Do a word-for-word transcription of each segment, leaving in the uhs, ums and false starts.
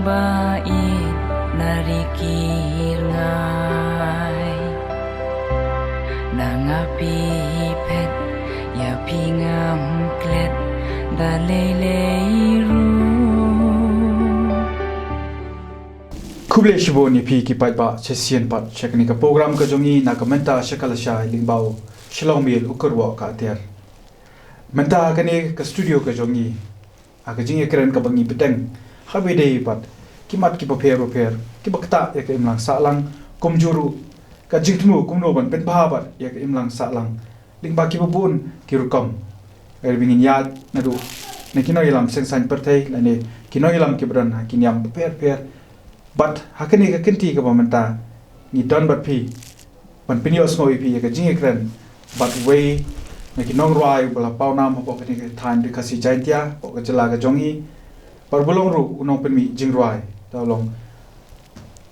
Ba i na ri ki rngai. Na nga phi phet, ïa phi ngam klet, da lei lei ruh. Khublei shibun ïa phi ki paidbah, shisien pat sha kane ka program ka jong ngi na ka Mynta sha ka Lashai lyngba u Shillong Mail u kyrwoh ka atiar. Mynta kane ka studio ka jong ngi, ha ka jingïakren kaba ngi bteng, ha ba ïadei bad ki mat kiba pher bapher, kiba ktah ïa ka imlang sahlang, kumjuh ruh ka jingthmu kumno ban pynbha bad ïa ka imlang sahlang lyngba kiba bun ki rukom. Ïa ba ngin ïaid naduh na ki nongïalam seng saiñ pyrthei lane ki nongïalam kiba don ha ki niam bapher bapher. Bad ha kane ka kynti kaba mynta ngi don bad phi ban pynïohsngew ïa phi ïa ka jingïakren bad uwei na ki nongrwai uba la pawnam hapoh kane ka thaiñ Ri Khasi Jaiñtia, hapoh ka jylla ka jong ngi, bad uba long ruh u nongpynmih jingrwai, da u long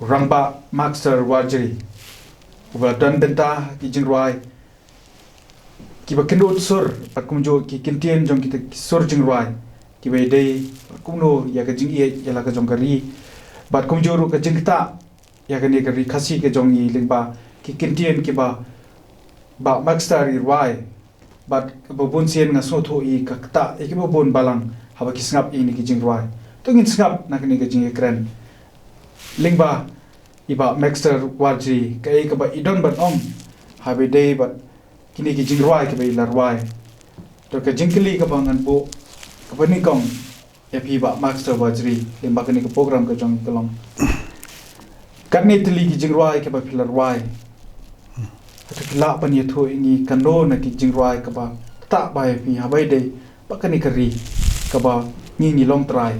Rangbah Maxter Warjri, uba la don bynta ha ki jingrwai kiba kyndit sur bad kumjuh ki kyntien jong kita ki sur jingrwai kiba ïadei bad kumno ïa ka jingïeit ïa la ka jong ka ri, bad kumjuh ruh ka jingktah ïa kane ka Ri Khasi ka jong ngi lyngba ki kyntien kiba Bah Maxter i rwai. Bad kaba bun sien nga sngewthuh i ka ktah ïa kiba bun balang haba ki sngap ïa kine ki jingrwai. To ngin sngap na kane ka jingïakren lyngba i Bah Maxter Warjri, kaei kaba i don ban ong ha ba ïadei bad kine ki jingrwai kiba i la rwai. To ka jingkylli kaba ngan buh kaba nyngkong ïa phi Bah Maxter Warjri, lyngba kane ka program ka jong ngi ka long, katne tylli ki jingrwai kiba phi la rwai, hato phi lah ban ïathuh ïa ngi kano na ki jingrwai kaba ktah bha ïa phi ha ba ïadei bad kane ka ri kaba ngi ngi long trai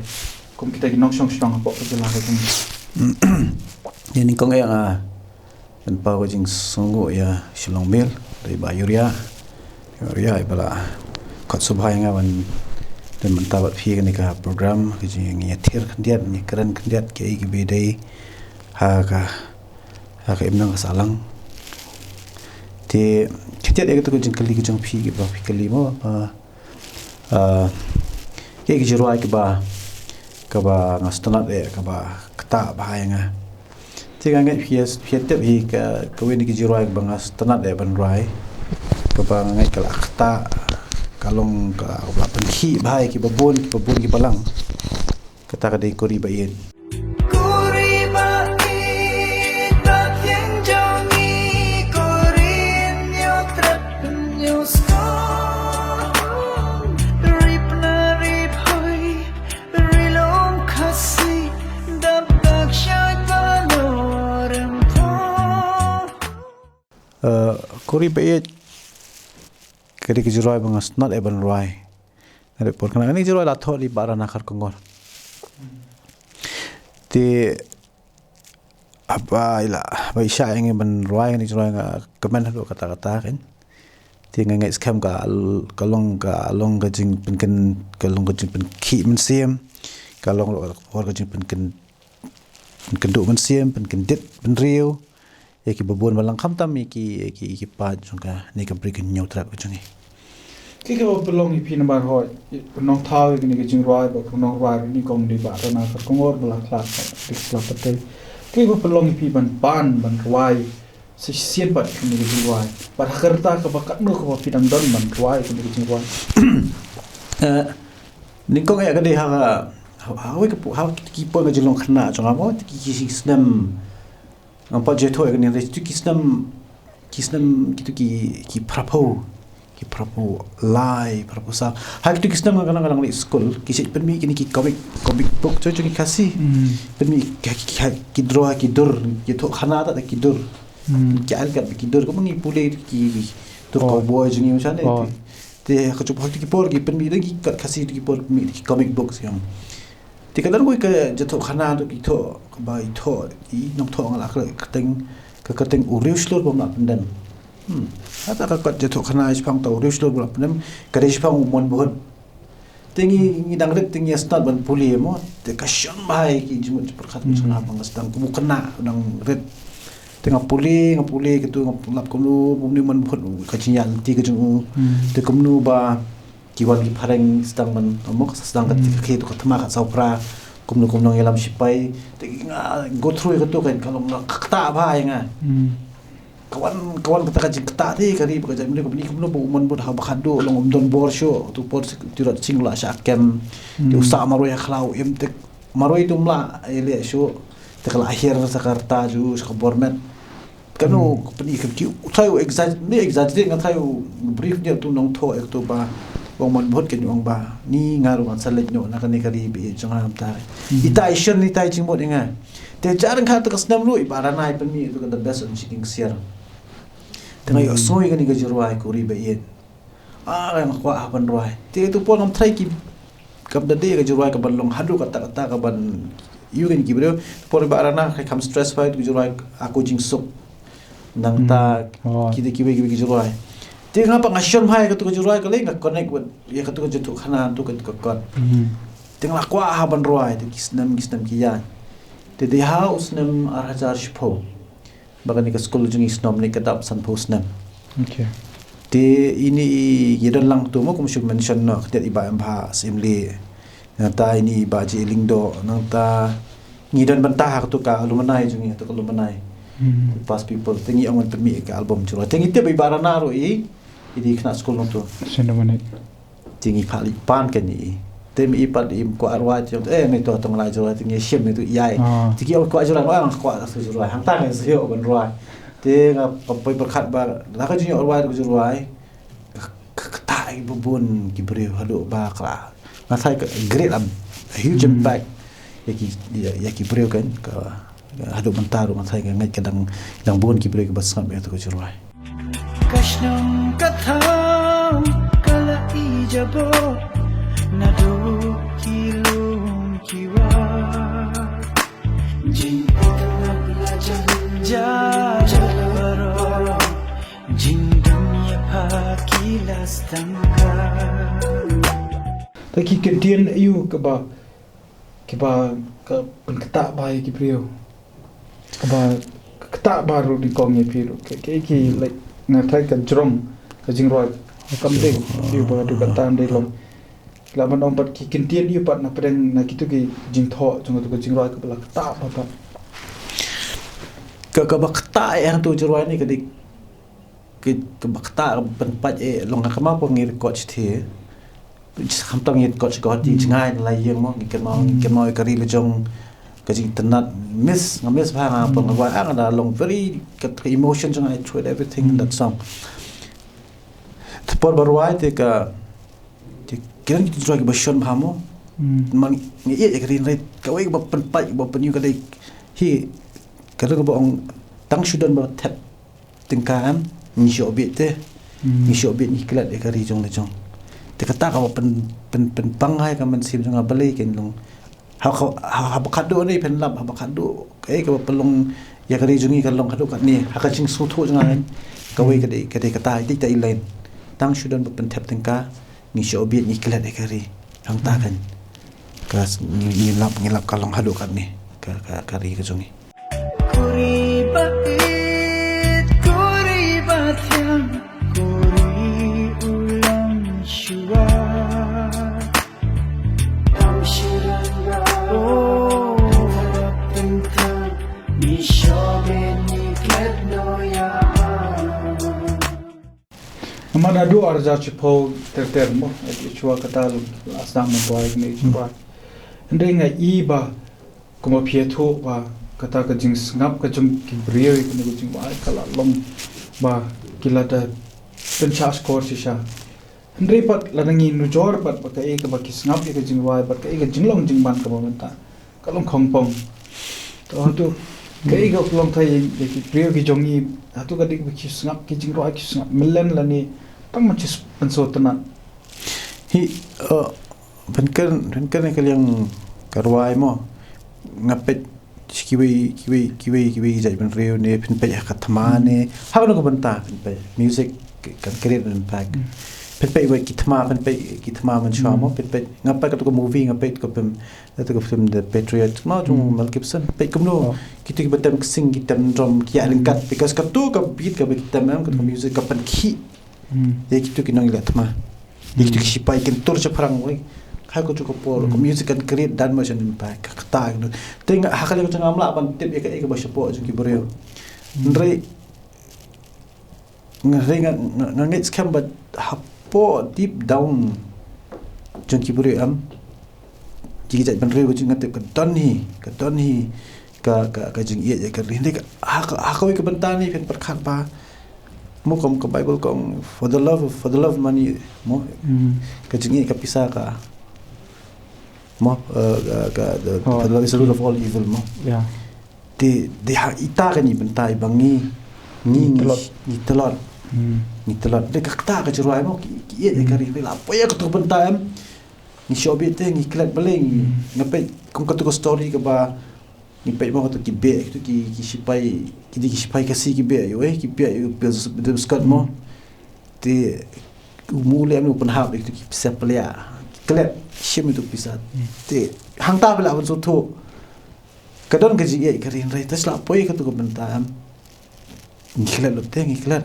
kum kita ki nongshong shnong hapoh ka jylla ka jong ngi? Ïa nyngkong ïa nga pynpaw ka jingsngewnguh ïa Shillong Mail, da i Bah Uriah. Uriah i ba la khot sngewbha ïa nga ban don mynta bad phi kane ka program, ka jingïathiar khyndiat, ïakren khyndiat kiei kiba ïadei ha ka, ha ka imlang ka sahlang. Te khyndiat ïa kata ka jingkylli ka jong phi, kiba phi kylli mo, ah, ah, kiei ki jingrwai kiba, kaba nga sngewtynnat eh, kaba ktah bha ïa nga. Te nga ngeit phi ïa, phi ïa tip hi ka, kawei na ki jingrwai kaba nga sngewtynnat eh ban rwai, kaba nga ngeit ka la ktah, ka long ka la pynkhih bha ïa kiba bun, kiba bun ki balang. Kata ka dei Ko Ri Baieit. Ko Ri Baieit, ba thiang jong ngi, ko Ri Hynñiewtrep Hynñiewskor, Ri Pnar Ri Phoi, Ri Lum Khasi, dap dak shai panorem por. Eh, Ko Ri Baieit, ka dei ka jingrwai ba nga sngewtynnat eh ban rwai. Nga dei por kane, kane ka jingrwai la thoh da i Bah Rana Kharkongor. Te haba i la, haba i shah ïa ngi ban rwai kane ka jingrwai nga kmen haduh katta katta kan. Te nga ngeit skhem ka, ka long, ka long ka jingpynkyn, ka long ka jingpynkhih mynsiem, ka long ruh ka por ka jingpynkyn, pynkynduh mynsiem, pynkyndit bynriew ïa kiba bun balang, khamtam ïa ki, ïa ki, ïa ki paid jong kane ka Ri Hynñiewtrep ka jong ngi. Kaei kaba pynlong ïa phi namar hooid u nongthaw ïa kane ka jingrwai bad u nongrwai ruh nyngkong u dei Bah Rana Kharkongor ba la khlad, ba la khlad pateng. Kaei kaba pynlong ïa phi ban pan ban rwai shisien pat kane ka jingrwai, bad ha ka rta kaba katno kaba phi dang don ban rwai kane ka jingrwai? Eh, nyngkong ïa ka dei ha ka, ha, ha kawei ka pu-, ha ki por ka jinglong khynnah jong nga mo, ki, ki, ki snem, ngam pat ju ïathuh ïa kane, kito ki snem, ki snem, kito ki, ki phraphew, ki phraphew lai, phraphew saw. Ha kito ki snem nga, nga dang leit skul, ki shait pynmih kine ki comic, comic book jong, jong ki Khasi. Hmm. Pynmih ki, ki, ki, ki draw, ki dur, ïathuh khana da ki dur. Hmm. Ki ai kat ki dur, kumba ngi pule ki, ki dur cowboy jong ngi macam ne. Oh. Te, te ha kajuh, ha kito ki por ki pynmih da ki kat Khasi, kito ki por pynmih da ki comic books ïa. Te ka dang wei ka jingïathuh khana, to ki thoh, kaba i thoh, i nongthoh nga la kyrteng, ka kyrteng U Riewshlur Bym Lah Pyndem. Hmm. Kata ka kot jingïathuh khana shaphang uta u riewshlur bym lah pyndem, ka dei shaphang u mon bhut. Te ngi, ngi dang rit te ngi sdang ban pule mo, te ka shon bha ïa ki jingmut jingpyrkhat, hmm, jong nga ba nga sdang kum u khynnah u dang rit. Te nga pule, nga pule katu, nga lap kumno, kumno u mon bhut, ka jingïaid lynti ka jong u. Hmm. Te kumno ba ki wan ki phareng sdang ban, mo, ka sdang ka, hmm, ka khie tu ka thma ka saw phra. kumno kumno ngi lam shipai, te nga go through ïa kato kan ka long la kata bha ïa nga. Ka wan, ka wan kata ka jingkata te ka ri ba ka jingmut ka bni kumno ba u mon bud ha ba khadduh long um don bor shuh, tu por tu rat sing la sha kem, te u sa marwei ha khlaw im te marwei tu mla ïa le shuh, te ka la hiar sa ka rta ju sa ka bor met. Kano ka pynïaid ki u trai u exaggerate, ni exaggerate nga trai u brief ni tu nongthoh ïa tu ba u mon bud kan ong ba ni nga ruh ngan sa leit noh na kane ka ri ba ïeit jong nga mynta. Ita i shon ita i jingmut ïa nga. Te jar ryngkat te ka snem ruh i Bah Rana i pynmih ïa tu ka the best on Shooting Siar. Te nga ïohsngew ïa kane ka jingrwai Ko Ri Ba Ïeit. Ah, nga kwah ha ban rwai. Te tu por ngam trai ki kam da dei ka jingrwai ka ban long haduh kata kata ka ban ïoh kane ki briew. Por i Bah Rana ka kam stress fight ka jingrwai Ako Jingsuk. Nangta kita kiwei kiwei ki jingrwai. Te nga pat nga shon bha ïa katu ka jingrwai ka lei nga connect with ïa katu ka jingthoh khana tu ka ka kot. Te nga la kwah ha ban rwai te ki snem ki snem ki ïaid. Te dei ha u snem ar hajar shiphew ba kane ka skul jong ngi snom ne ka dap sanphew snem. Te ini i don lang tu mo kum shu mention noh ka tiat i Bah Em Bha Sim Li. Nangta ini i Bah Ji Lyngdoh, nangta ngi don bynta ha katu ka alumni jong ngi, katu ka alumni. Past people, te ngi ong ban pynmih ka album jingrwai. Te ngi tip i Bah Rana ruh i, i dei khynnah skul nangtu. Te ngi phah leit pan kane i. Te i pat im kwah rwai te, eh, ngi to tong lai jingrwai te ngi shim ngi tu ïai. Te ki ong kwah jingrwai, ong kwah tu jingrwai. Hangta ngi shu ïoh ban rwai. Te nga poi pyrkhat ba la ka jingïoh rwai tu jingrwai. Ka kata i ba bun ki briew haduh ba kla. Nga sai ka great, a huge impact ïa ki, ïa, ïa ki briew kan ka haduh mynta ruh nga sai ka ngeit ka dang, dang bun ki briew ki ba sngap ïa tu ka jingrwai. Ka shnong ka thaw ka la i jabo naduh ki lum ki war. Jingpyntnat la jan jan baroh. Jingdum ïa pha ki la stang ka. Ta ki kyntien aïu kaba, kiba ka pynktah bha ïa ki briew. Kaba ktah bha ruh nyngkong ïa phi ruh. Ka, ka, ki, like, nga tharai ka jrong, ka jingrwai. Kam dei, ïa ba du kata dei long. Lah ban ong pat ki kyntien ïa pat na pdeng na kitu ki jingthoh, jong tu ka jingrwai kaba la ktah bha pat. Ka, kaba ktah ïa tu jingrwai ni ka dei, ka, kaba ktah, kaba pynpait ïa long ka ma ko ngi record shi. Khamtam ngi kot shi ko ti jngai la ïeng mo, ngi kynmaw, ngi kynmaw ka ri la jong ka jingtynnat miss, nga miss bha nga pon nga wai ang da long very ka emotion jong I tried everything in that song. Te por ba rwai te ka, te kiran ki jingrwai ki ba shon bha mo. Man ngi ïa ka ri rai ka wei ba pynpait ba pynïu ka dei hi ka ri ba ong tang shu don ba thep tyngka em, ngi shoh bieit te. Ngi shoh bieit ngi klet ïa ka ri jong la jong. Te kata ka ba pyn, pyn, pynpang hai ka mynsiem jong nga balei ken long. Ha, ha, ha, ha ba khadduh ne pynlap, ha ba khadduh. Kaei ka ba pynlong ïa ka ri jong ngi ka long haduh katne. Ha ka jingsngewthuh jong nga kan. Kawei ka dei, ka dei kata, dei ta i lain. Tang shu don ba pynthep tyngka, ngi shoh bieit ngi klet ïa ka ri. Hangta kan. Ka s-, ngi, ngi lap, ngi lap ka long haduh katne. Ka, ka, ka ri ka jong ngi. Ko ri ba ïeit, ko ri ba thiang, ko ri u long shuwa. Tam shu ran ba, oh, pynthang, ngi shoh bieit ngi klet noh ïa. Namar naduh ar hajar shiphew ter ter mo, eh, shuwa kata la sdang ban rwai kane jingrwai. Hynrei nga i ba kumba phi ïathuh ba kata ka jingsngap ka jong ki briew ïa kane ka jingrwai ka la long ba ki la da pynshah skor shisha. Hynrei pat lada ngi nujor pat ba kaei kaba ki sngap ïa ka jingrwai bad kaei ka jinglong jingman kaba mynta ka long khongpong. To hato kaei ka long thai ïa ki briew ki jong ngi, hato ka dei ba ki sngap ki jingrwai ki sngap mlien lane tang ma ki pynsngewtynnat. Hi, eh, pynker, pynker ne ka liang ka rwai mo. Nga peit kiwei, kiwei, kiwei, kiwei ki jait bynriew ne pynpeit ha ka thma ne. Ha kano ka bynta pynpeit. Music can create an impact. Pynpeit wei ki thma, pynpeit ki thma mynshuwa mo, pynpeit. Nga peit katu ka movie, nga peit ka film, katu ka film The Patriot. Mo jong Mel Gibson. Peit kumno. Kitu ki ba tem ksing, ki tem drum, ki ïa ryngkat. Because katu ka beat ka ba ki tem em, katu ka music ka pynkhih. Ïa kitu ki nongïaleh thma. Ïa kitu ki sipai kin tur shaphrang wei. Ha ka juh ka por ka music kan create dan ma sha ngi pa ka kata ka. Te nga ha ka liang jong nga ngam lah ban tip ïa ka, ïa ka ba shapoh jong ki briew. Hynrei nga hynrei nga nga, nga ngeit skhem ba hapoh deep down jong ki briew em, ki jait bynriew ka jong nga tip ka don hi, ka don hi ka, ka, ka jingïeit ïa ka ri. Hynrei ka ha ka, ha kawei ka bynta ne phin pyrkhat ba mo kum ka Bible ka ong, for the love of, for the love of money, mo, ka jingïeit ka pisa ka, mo, eh, ka, ka, the, for the love is the root of all evil, mo. Yeah. Te, te ha ita kane ka bynta ba ngi, ngi, ngi, ngi tlot. Ngi tlot. Te ka kata ka jingrwai mo, ki, ki ïeit ïa ka ri, la poi ïa kato ka bynta em. Ngi shoh beit te, ngi klet balei, ngi, nga peit kum kato ka story kaba ngi peit mo, kato ki beh, kato ki, ki shipai, ki dei ki shipai Khasi ki beh ïa u, eh, ki beh ïa u Bill, Bill Scott mo. Te u mut lem u pynhap ïa kato ki pisa plia, ki klet shim ïa kato ka pisa. Te hangta phi lah ban sngewthuh ka don ka jingïeit ka ri, hynrei te shu la poi kato ka bynta em. Ngi klet lut te, ngi klet.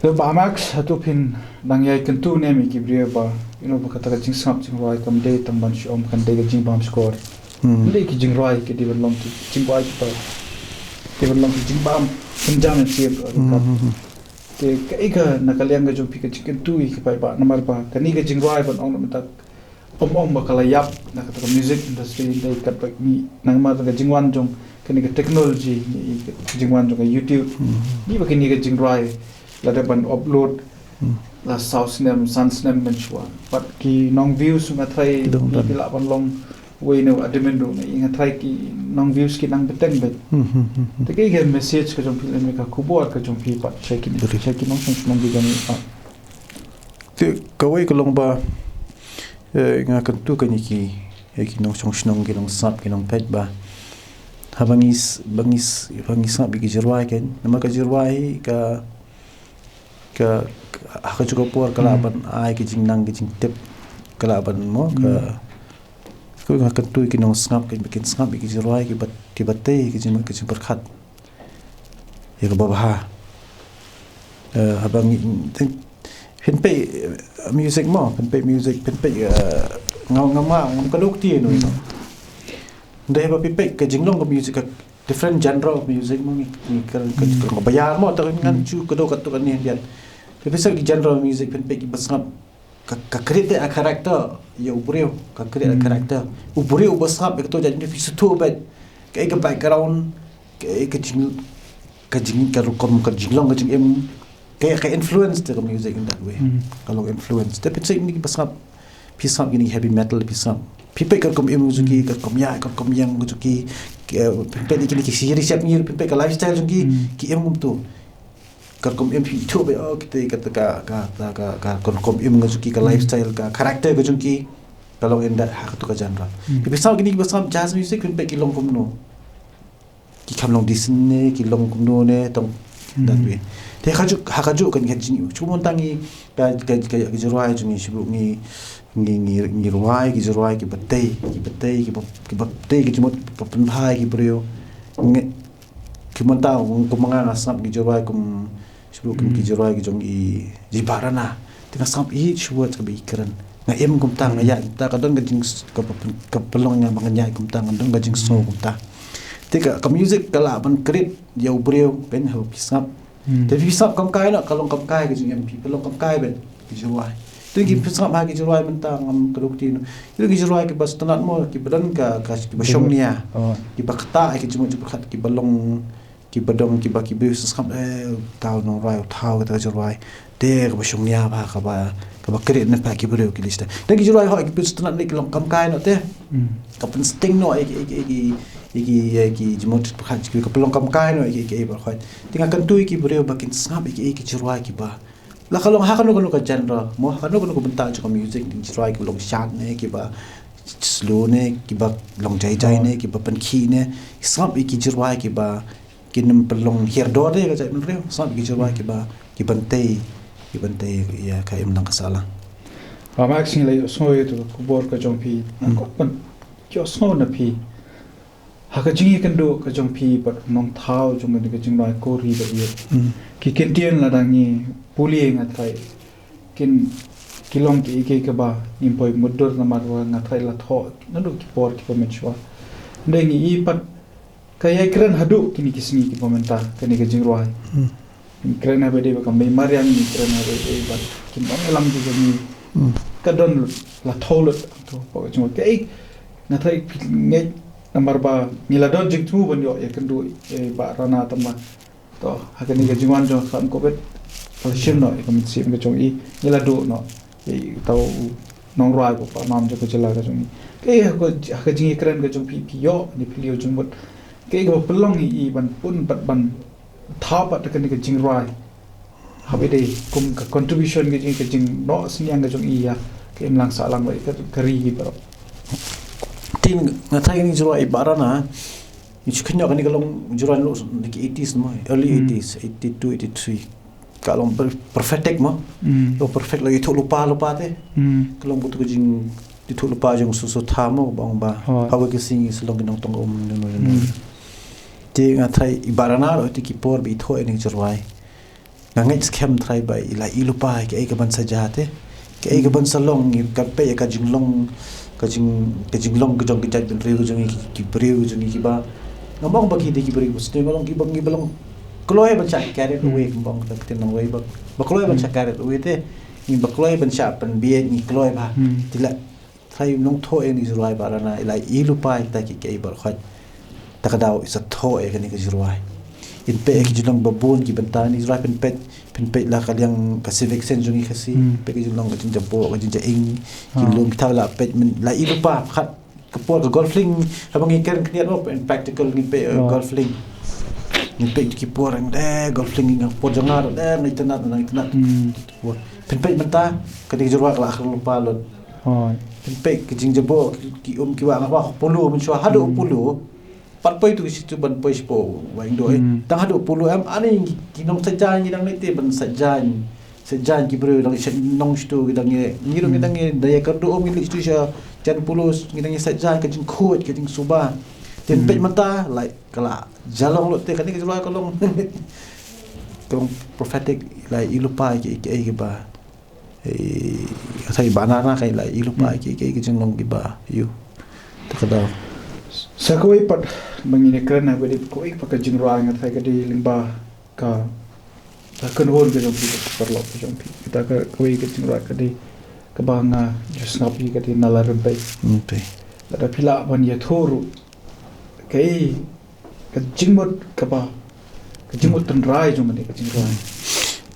Te Bah Max, hato phin dang ïai kyntu ne em ïa ki briew ba, you know, ba kata ka jingsngap jingrwai kam dei tang ban shu ong, kan dei ka jingbam shkor. Kam dei ki jingrwai ki dei ban long ki jingrwai kiba, ki ban long ki jingbam pynjam ïa ki. Te kaei ka na ka liang ka jong phi ka jingkyntu ïa ki paidbah, namar ba kane ka jingrwai ban ong na mynta ym ong ba ka la ïap na kata ka music industry, hynrei katba ngi, namar ka jingwan jong kane ka technology, ngi, ka jingwan jong ka YouTube, ngi ba kane ka jingrwai la dep ban upload la saw snem, san snem mynshuwa. Bad ki nong views nga tharai ki lah ban long wei ne admin ruh, nga tharai ki nong views ki nang bteng beit. Te kaei ka message ka jong phi lane ka khubor ka jong phi pat sha ki, sha ki nongshong shnong ki jong ngi pat? Te kawei ka long ba, eh, nga kyntu kane ki, eh, ki nongshong shnong, ki nongsngap, ki nongpeit ba haba ngi s-, ba ngi s-, ba ngi sngap ïa ki jingrwai kein, namar ka jingrwai ka, ka, ha ka juh ka por ka lah ban ai ka jingnang, ka jingtip, ka lah ban mo, ka, ka nga kyntu ïa ki nongsngap kein ba kin sngap ïa ki jingrwai kiba, kiba tei ka jing, ka jingpyrkhat ïa kaba bha. Eh, haba ngi, phin peit, eh, music mo, phin peit music, phin peit, eh, ngam, ngam, ngam kdew kti noh. Hynrei haba phi peit ka jinglong ka music, ka different genre of music mo, ngi, ngi ka, ka, ka, ka ba ïar mo, te ngan shu kdew katto katne hynrei. Phi peit ki genre of music, phin peit kiba sngap, ka, ka create a character ïa u briew, ka create a character. U briew uba sngap ïa kato jait, phi sngewthuh beit kaei ka background, kaei ka jing, ka jing, ka rukom, ka jinglong, ka jingim, ka, ka influence te ka music in that way. Ka long influence. Te phi sngap ïa kiba sngap, phi sngap ïa ki heavy metal, phi sngap, phi peit ka rukom im jong ki, ka rukom ïaid, ka rukom ïeng jong ki, phi peit ïa kine ki shisha, phi peit ka lifestyle jong ki, ki im kumto. Ka rukom im phi ithuh beit, oh, kita, kata ka, ka, ka, ka, ka rukom im ka jong ki, ka lifestyle, ka character ka jong ki, ka long in that, ha kato ka genre. Phi sngap kine kiba sngap jazz music, phi peit ki long kumno. Ki kham long decent ne, ki long kumno ne, tang that way. Te ha kajuh, ha kajuh kan, kan jing, shu mon tang ïa ka, ka, ka, ka jingrwai jong ngi, shu ngi, ngi, ngi, ngi rwai ki jingrwai kiba tei, kiba tei, kiba, kiba tei, ki jingmut, kiba pynbha ïa ki briew. Ngi, ki mynta kum nga nga sngap ki jingrwai kum, shu kum ki jingrwai ki jong i Jibharana. Te nga sngap i shu wat ka ba i kren. Nga im kumta, nga ïaid kumta, ka don ka jing, ka, ka, ka pynlong nga ba nga ïaid kumta, nga don ka jingsngew kumta. Te ka, ka music ka lah ban create ïa u briew, phin haba phi sngap. Te phi sngap kam kai noh, ka long kam kai ka jingim, phi pynlong kam kai beit ki jingrwai. Te ki phi sngap ha ki jingrwai mynta ngam kdew kti noh. Ki jingrwai kiba sngewtynnat mo, kiba don ka, ka, kiba shongnia. Kiba ktah, ki jingmut jingpyrkhat, kiba long, kiba dang, kiba, kiba sngap, eh, uta u nongrwai, uta kata ka jingrwai. Te kaba shongnia bha, kaba, kaba kren na pha ki briew ki lista. Te ki jingrwai hooid kiba sngewtynnat ne ki long kam kai noh te. Ka pynsting noh ïa ki, ïa ki, ïa ki, ïa ki, ïa ki jingmut jingpyrkhat, ki, ka pynlong kam kai noh ïa ki, ïa ki, ïa ki, hooid. Te nga kyntu ïa ki briew ba kin sngap ïa ki, ïa ki jingrwai kiba, la ka long ha kano kano ka genre mo, ha kano kano ka bynta jong ka music, ki jingrwai kiba long shad ne, kiba slow ne, kiba long jai jai ne, kiba pynkhih ne. Sngap ïa ki jingrwai kiba kin ym pynlong hiar dor de ka jaitbynriew. Sngap ïa ki jingrwai kiba, kiban tei, kiban tei ïa ka imlang ka sahlang. Bah Max, ngi la ïohsngew ïa ka khubor ka jong phi. Nga kwah ban ïohsngew na phi, ha ka jingïakynduh ka jong phi bad u nongthaw jong kane ka jingrwai Ko Ri Baieit, ki kyntien lada ngi pule nga tharai kin ki long kiei kiei kiba ngim poi mutdur namar ba nga tharai la thoh naduh ki por kiba mynshuwa. Hynrei ngi i pat ka ïai kren haduh kine ki sngi kiba mynta kane ka jingrwai. Ngi kren haba ïadei bad ka mei mariang, ngi kren haba ïadei bad ki nongïalam jong ngi. Ka don lut, la thoh lut, to, pok jong ka, eh, nga tharai phi ngeit namar ba ngi la don jingthmu ban ïoh ïakynduh ïa i Bah Rana tang ba. To, ha kane ka jingwan jong ka COVID, ka la shim noh ïa ka mynsiem ka jong i, ngi la duh noh ïa i, uta u nongrwai ba paw nam jong ka jylla ka jong i. Ka, eh, ha ka, ha ka jingïakren ka jong phi, phi ïoh ne phi la ïoh jingmut kaei kaba pynlong ïa i ban pun bad ban thaw pat da kane ka jingrwai. Haba ïadei kum ka contribution ka jing, ka jingnoh synñiang ka jong i ïa ka imlang sahlang bad ka, ka ri baroh. Te nga tharai kane ka jingrwai i Bah Rana, ngi shu khynñiuh kane ka long jingrwai naduh ki eighties mo, early eighties, eighty-two, eighty-three. Ka long per-, prophetic mo. Long prophetic, long ithuh lypa lypa te. Ka long bad tu ka jing ithuh lypa jong Sutha mo, ba ong ba. Hooid. Haba ki sngi sa long ki nongtong um, no, no, no. Te nga tharai i Bah Rana ruh te ki por ba i thoh ïa kane ka jingrwai, nga ngeit skhem tharai ba i la ïohi lypa ïa kaei kaban sa jia te, kaei kaban sa long, i ka peit ïa ka jinglong, ka jing, ka jinglong ka jong ka jaitbynriew ka jong ngi, ki, ki briew ka jong ngi kiba, ngam ong ba ki dei ki briew ba sniew, nga long kiba, kiba long kloi ban shah carried away, kumba ong ka ktien nongwei ba, ba kloi ban shah carried away te, ngi ba kloi ban shah pynbieit, ngi kloi ba. Te la tharai nongthoh ïa kane ka jingrwai Bah Rana, i la ïohi lypa ïa kita kiei kiei baroh khoit. Ta ka daw i sa thoh ïa kane ka jingrwai. Phin peit ïa ki jinglong ba bun ki bynta kane ka jingrwai, phin peit, phin peit la ka liang ka civic sense jong ngi Khasi. Peit ka jinglong ka jingjaboh, ka jingjaing, ki lum, kita la peit, men la ïohi lypa, khat ka por ka Golf Link, haba ngi kren khyndiat mo, in practical ngi peit, eh, Golf Link. Ngi peit ki por, eh, Golf Link, ngi por jong nga, eh, ngi itynnad, ngi itynnad. Phin peit mynta kane ka jingrwai ka la khlem lypa lut. Hooid. Phin peit ka jingjaboh ki, ki um kiba nga ba Polo mynshuwa haduh Polo. Pat poi tu ki situ ban poi shapoh Wahingdoh, eh. Tang haduh Polo em, ani ki nong Saitjaiñ ki dang leit te ban Saitjaiñ. Saitjaiñ ki briew dang shet nong shitu ki dang ïa, ngi ruh ngi dang ïa, da ïa kyrduh um ngi leit shitu sha jan Polo, ngi dang ïa Saitjaiñ ka jingkhuid ka jingsuba. Te peit mynta, like, ka la jia long lut te, kane ka jingrwai ka long, ka long prophetic, like, i lypa kiei kiei kiba. Eh, ka sa i Bah Rana ka la ïohi lypa kiei kiei ki jinglong kiba ïoh. Ta ka daw. Sa kawei pat ba ngin ïakren na ba dei kawei pat ka jingrwai nga tharai ka dei lyngba ka, ka kynhun ka jong phi, ka paralok ka jong phi. Kata ka kawei ka jingrwai ka dei kaba nga ju sngap ïa ka dei Na La Rympei. Rympei. Lada phi lah ban ïathuh ruh kaei ka jingmut kaba, ka jingmut tynrai jong kane ka jingrwai.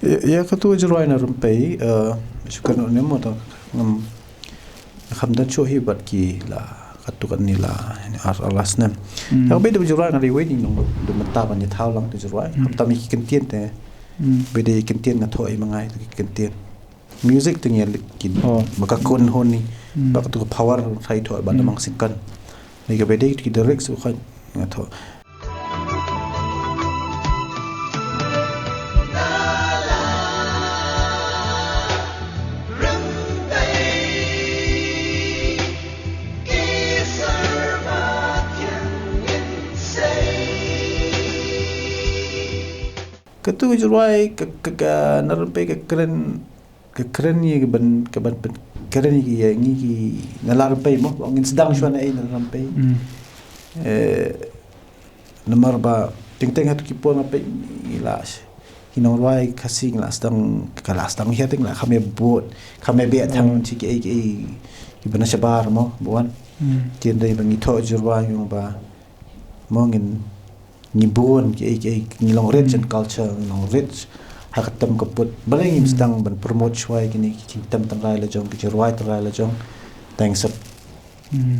Ïa, ïa katu ka jingrwai Na Rympei, eh, shu kynnoh ne mo ta ngam, kham dang shuh hi bad ki la katu kane la, ar, ar la snem. Ïa kaba dei ka jingrwai nga dei wei dei nong dei mynta ban ïa thaw lang tu jingrwai. Kham tam ïa ki kyntien te. Ba dei kyntien nga thoh ïa ma nga ïa ki kyntien. Music te ngi ïa lik ki ba ka kun hon ni. Ba katu ka power thaw thoh ba da mang singkan. Ni kaba dei ki lyrics u khan nga thoh. Katu ka jingrwai ka, ka, ka Na Rympei ka kren, ka kren ïa ka ban, ka ban, ban kren ïa ki, ïa ngi ki Na La Rympei mo, ba ngin sdang shuwa na ei Na La Rympei. Eh, namar ba teng teng hatu ki por nga peit ngi la, ki nongrwai Khasi ngi la sdang, ka la sdang hi te ngi la kham ïa bud, kham ïa beh tang shi kiei kiei kiba na shabar mo, ba wan. Te hynrei ba ngi thoh jingrwai ïa ba mo ngin ngi bun kiei kiei, ngi long rich in culture, ngi long rich ha ka tem ka put. Balei ngim sdang ban promote shuwa ïa kine ki jingtem tynrai la jong, ki jingrwai tynrai la jong. Tang sa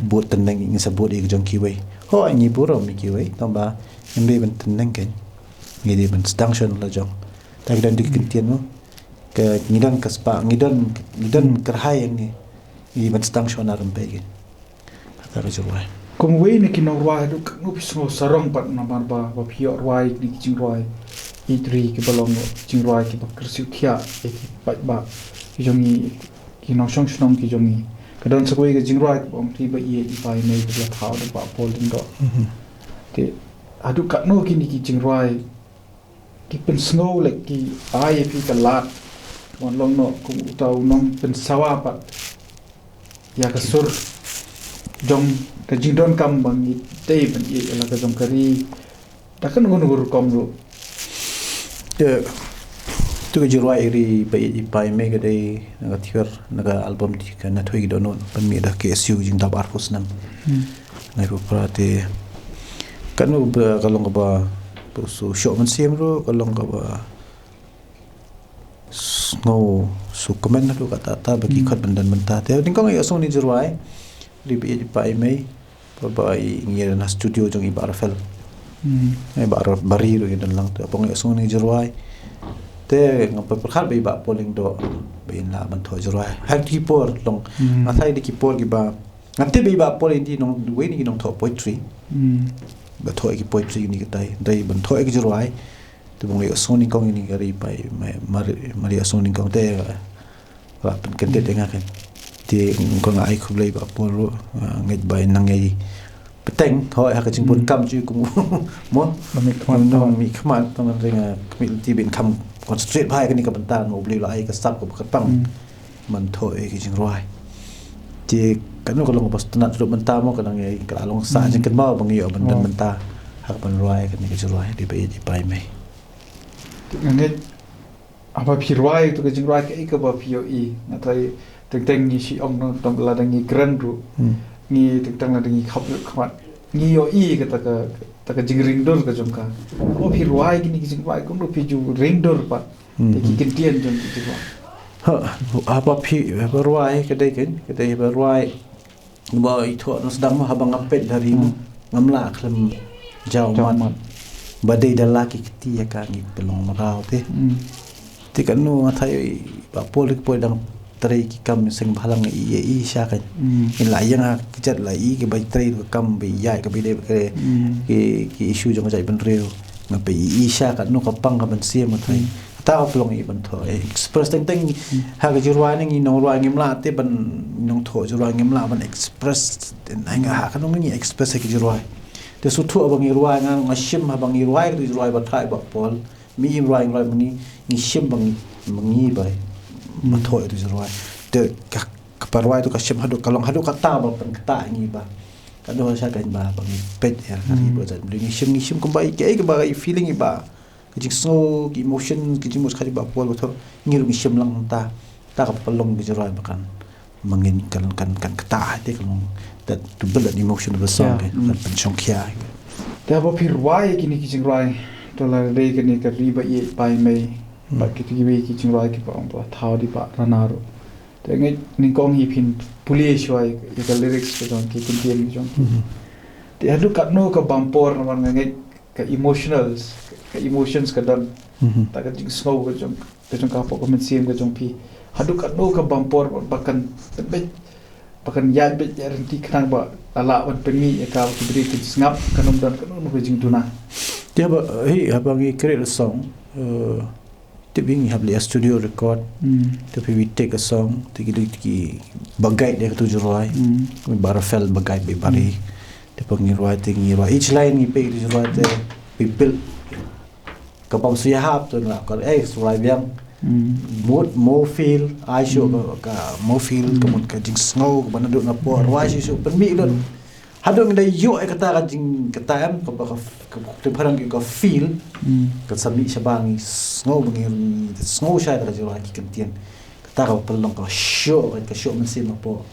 bud tyneng, ngin sa bud ïa ki jong kiwei. Ho, ngi burom ïa kiwei, tang ba ngim dei ban tyneng kein. Ngi dei ban sdang shuwa la jong. Tang ki don ki kyntien mo. Ka ngi don ka spah, ngi don, ngi don kyrhai ïa ngi. Ngi ban sdang shuwa Na Rympei kein. Kata ka jingrwai. Kum wei na ki nongrwai haduh katno phi sngew sarong pat namar ba, ba phi ïoh rwai na ki jingrwai. Ïeit ri kiba long jingrwai kiba kyrsiew thiah ïa ki paidbah ki jong ngi, ki nongshong shnong ki jong ngi. Ka don sa kawei ka jingrwai kaba ong, "Phi ba ïeit i bai mei ka la thaw da Bah Paul Lyngdoh." Te haduh katno kine ki jingrwai ki pynsngew, like, ki ai ïa phi ka lad Wan long noh kum uta u nongpynsawa pat ïa ka sur jong ka jingdonkam ba ngi dei ban ïeit ïa la ka jong ka ri. Da kano kano ka rukom ruh. Te tu ka jingrwai Ri Ba Ïeit I Pa I Mei ka dei na ka tiar na ka album ti ka Na Thoi Ki Dohnud ban mih da K S U jingdap arphew snem. Ngai pu pra te kano ba ka long kaba, ba su shoh mynsiem ruh ka long kaba sngew su kmen ruh kata ta ba ki khot ban don bynta. Te nyngkong ïa song ni jingrwai Ri Ba Ïeit I Pa I Mei ba ba i ngi na studio jong i Bah Rafael. I Bah Ra- Bari ruh i don lang te pong ïa song ni jingrwai. Te nga pyrkhat ba i Bah Paul Lyngdoh ba in lah ban thoh jingrwai. Ha ki por long nga thai da ki por ki ba nga tip ba i Bah Paul in di nong wei ni ki nongthoh poetry. Ba thoh ki poetry ni ka tai dei ban thoh ki jingrwai. Te bong ïa song nyngkong ini ka Ri Pa I Mei mar mar ïa song nyngkong te ba pynkyndit ïa nga kan. Te ko nga ai khublei Bah Paul ruh ngeit ba in nang ei bteng hoi ha ka jingbun kam ju kum mo. Ba mih khmat tong mih khmat tong ring kmit ti bin kam concentrate ba ha kani ka bynta mo bli la ai ka sap ko ba ka pang man thoh ïa ki jingrwai. Te kano ka long ba stunat ruh bynta mo ka nang ïa ka la long sa jingkynmaw ba ngi ïoh ban don bynta ha ka ban rwai kani ka jingrwai Ri Ba Ïeit I Pa I Mei. Te nga ngeit haba phi rwai tu ka jingrwai kaei kaba phi ïohi nga trai teng teng ngi shi ong no tang lada ngi kren ruh ngi teng teng lada ngi khap ruh khmat ngi ïohi kata ka kata ka jingringdur ka jong ka. Haba phi rwai kini ki jingrwai kumno phi ju ringdur pat ïa ki kyntien jong ki jingrwai. Ha, haba phi haba rwai ka dei kan ka dei haba rwai ba i thoh na sdang mo haba ngam peit da ri mo ngam lah khlem jaw mat ba dei da la ki kti ïa ka ngi pynlong mraw te. Te kano nga thai ba pol ri poi dang trei ki kam seng bhalang i i sha kan. In la ïa nga ki jat la i ki bai trei ka kam bai ïa ka bai dei ba kre ki ki issue jong ka jait bynriew nga bai i sha kano ka pang ka ban siam nga thai. Ta ka pynlong i ban thoh express teng teng ha ka jingrwai ne ngi nongrwai ngim lah te ban nongthoh jingrwai ngim lah ban express. Te nai nga ha ka nong ngi express ha ka jingrwai. Te su thoh ba ngi rwai nga nga shim ha ba ngi rwai ka jingrwai ba thai ba pol mi im rwai ngi rwai ma ngi ngi shim ba ngi ma ngi ba ba thoh ïa tu jingrwai. Te ka ka parwai tu ka shim haduh ka long haduh kata ba pynktah ngi ba ka doh sha ka ba ba ngi peit ïa ka ri ba jat ngi shim ngi shim kumba i ka i ka ba i feeling i ba ka jingsngew ki emotion ki jingmut ka ba pol ba thoh ngi ruh ngi shim lang ta ta ka pynlong ka jingrwai ba kan ma ngin kan kan kan ktah te kan long that to build that emotion of the song kan pynshongkhia. Te haba phi rwai kini ki jingrwai to la dei kini ka Ri Ba Ïeit Pa I Mei ba kiti ki wei ki jingrwai ki ba ong ba thaw di ba rana ruh. Te ngeit nyngkong hi phin pule shuwa ïa ka lyrics ka jong ki kyntien ka jong ki. Te haduh katno ka bam por namar nga ngeit ka emotionals ka emotions ka don. Ta ka jingsngew ka jong ka jong ka hapoh ka mynsiem ka jong phi. Haduh katno ka bam por ba kan pynbeit ba kan ïaid beit ïa rynti khnang ba la lah ban pynmih ïa ka ba ki briew ki sngap kan ym don katno ka jingduna. Te haba hi haba ngi create a song. Te ba ngi hap leh studio record. Te phi we take a song te ki dei ki ba guide ïa ka tu jingrwai. Ba Rafael ba guide ba bari. Te ba ngi rwai te ngi rwai each line ngi peit ka tu jingrwai te phi build ka bam shu ïahap tu na ka eh rwai biang. Mut mo feel ai shu ka mo feel ka mut ka jingsngew ka ba naduh na por rwai shu shu pynmih lut. Haduh ngi da ïoh ïa kata ka jing kata em ka ba ka te pharang ka feel. Ka sa mih shabar ngi sngew ba ngi sngew shai da ka jingrwai ki kyntien. Kata ka pynlong ka shoh ka shoh mynsiem hapoh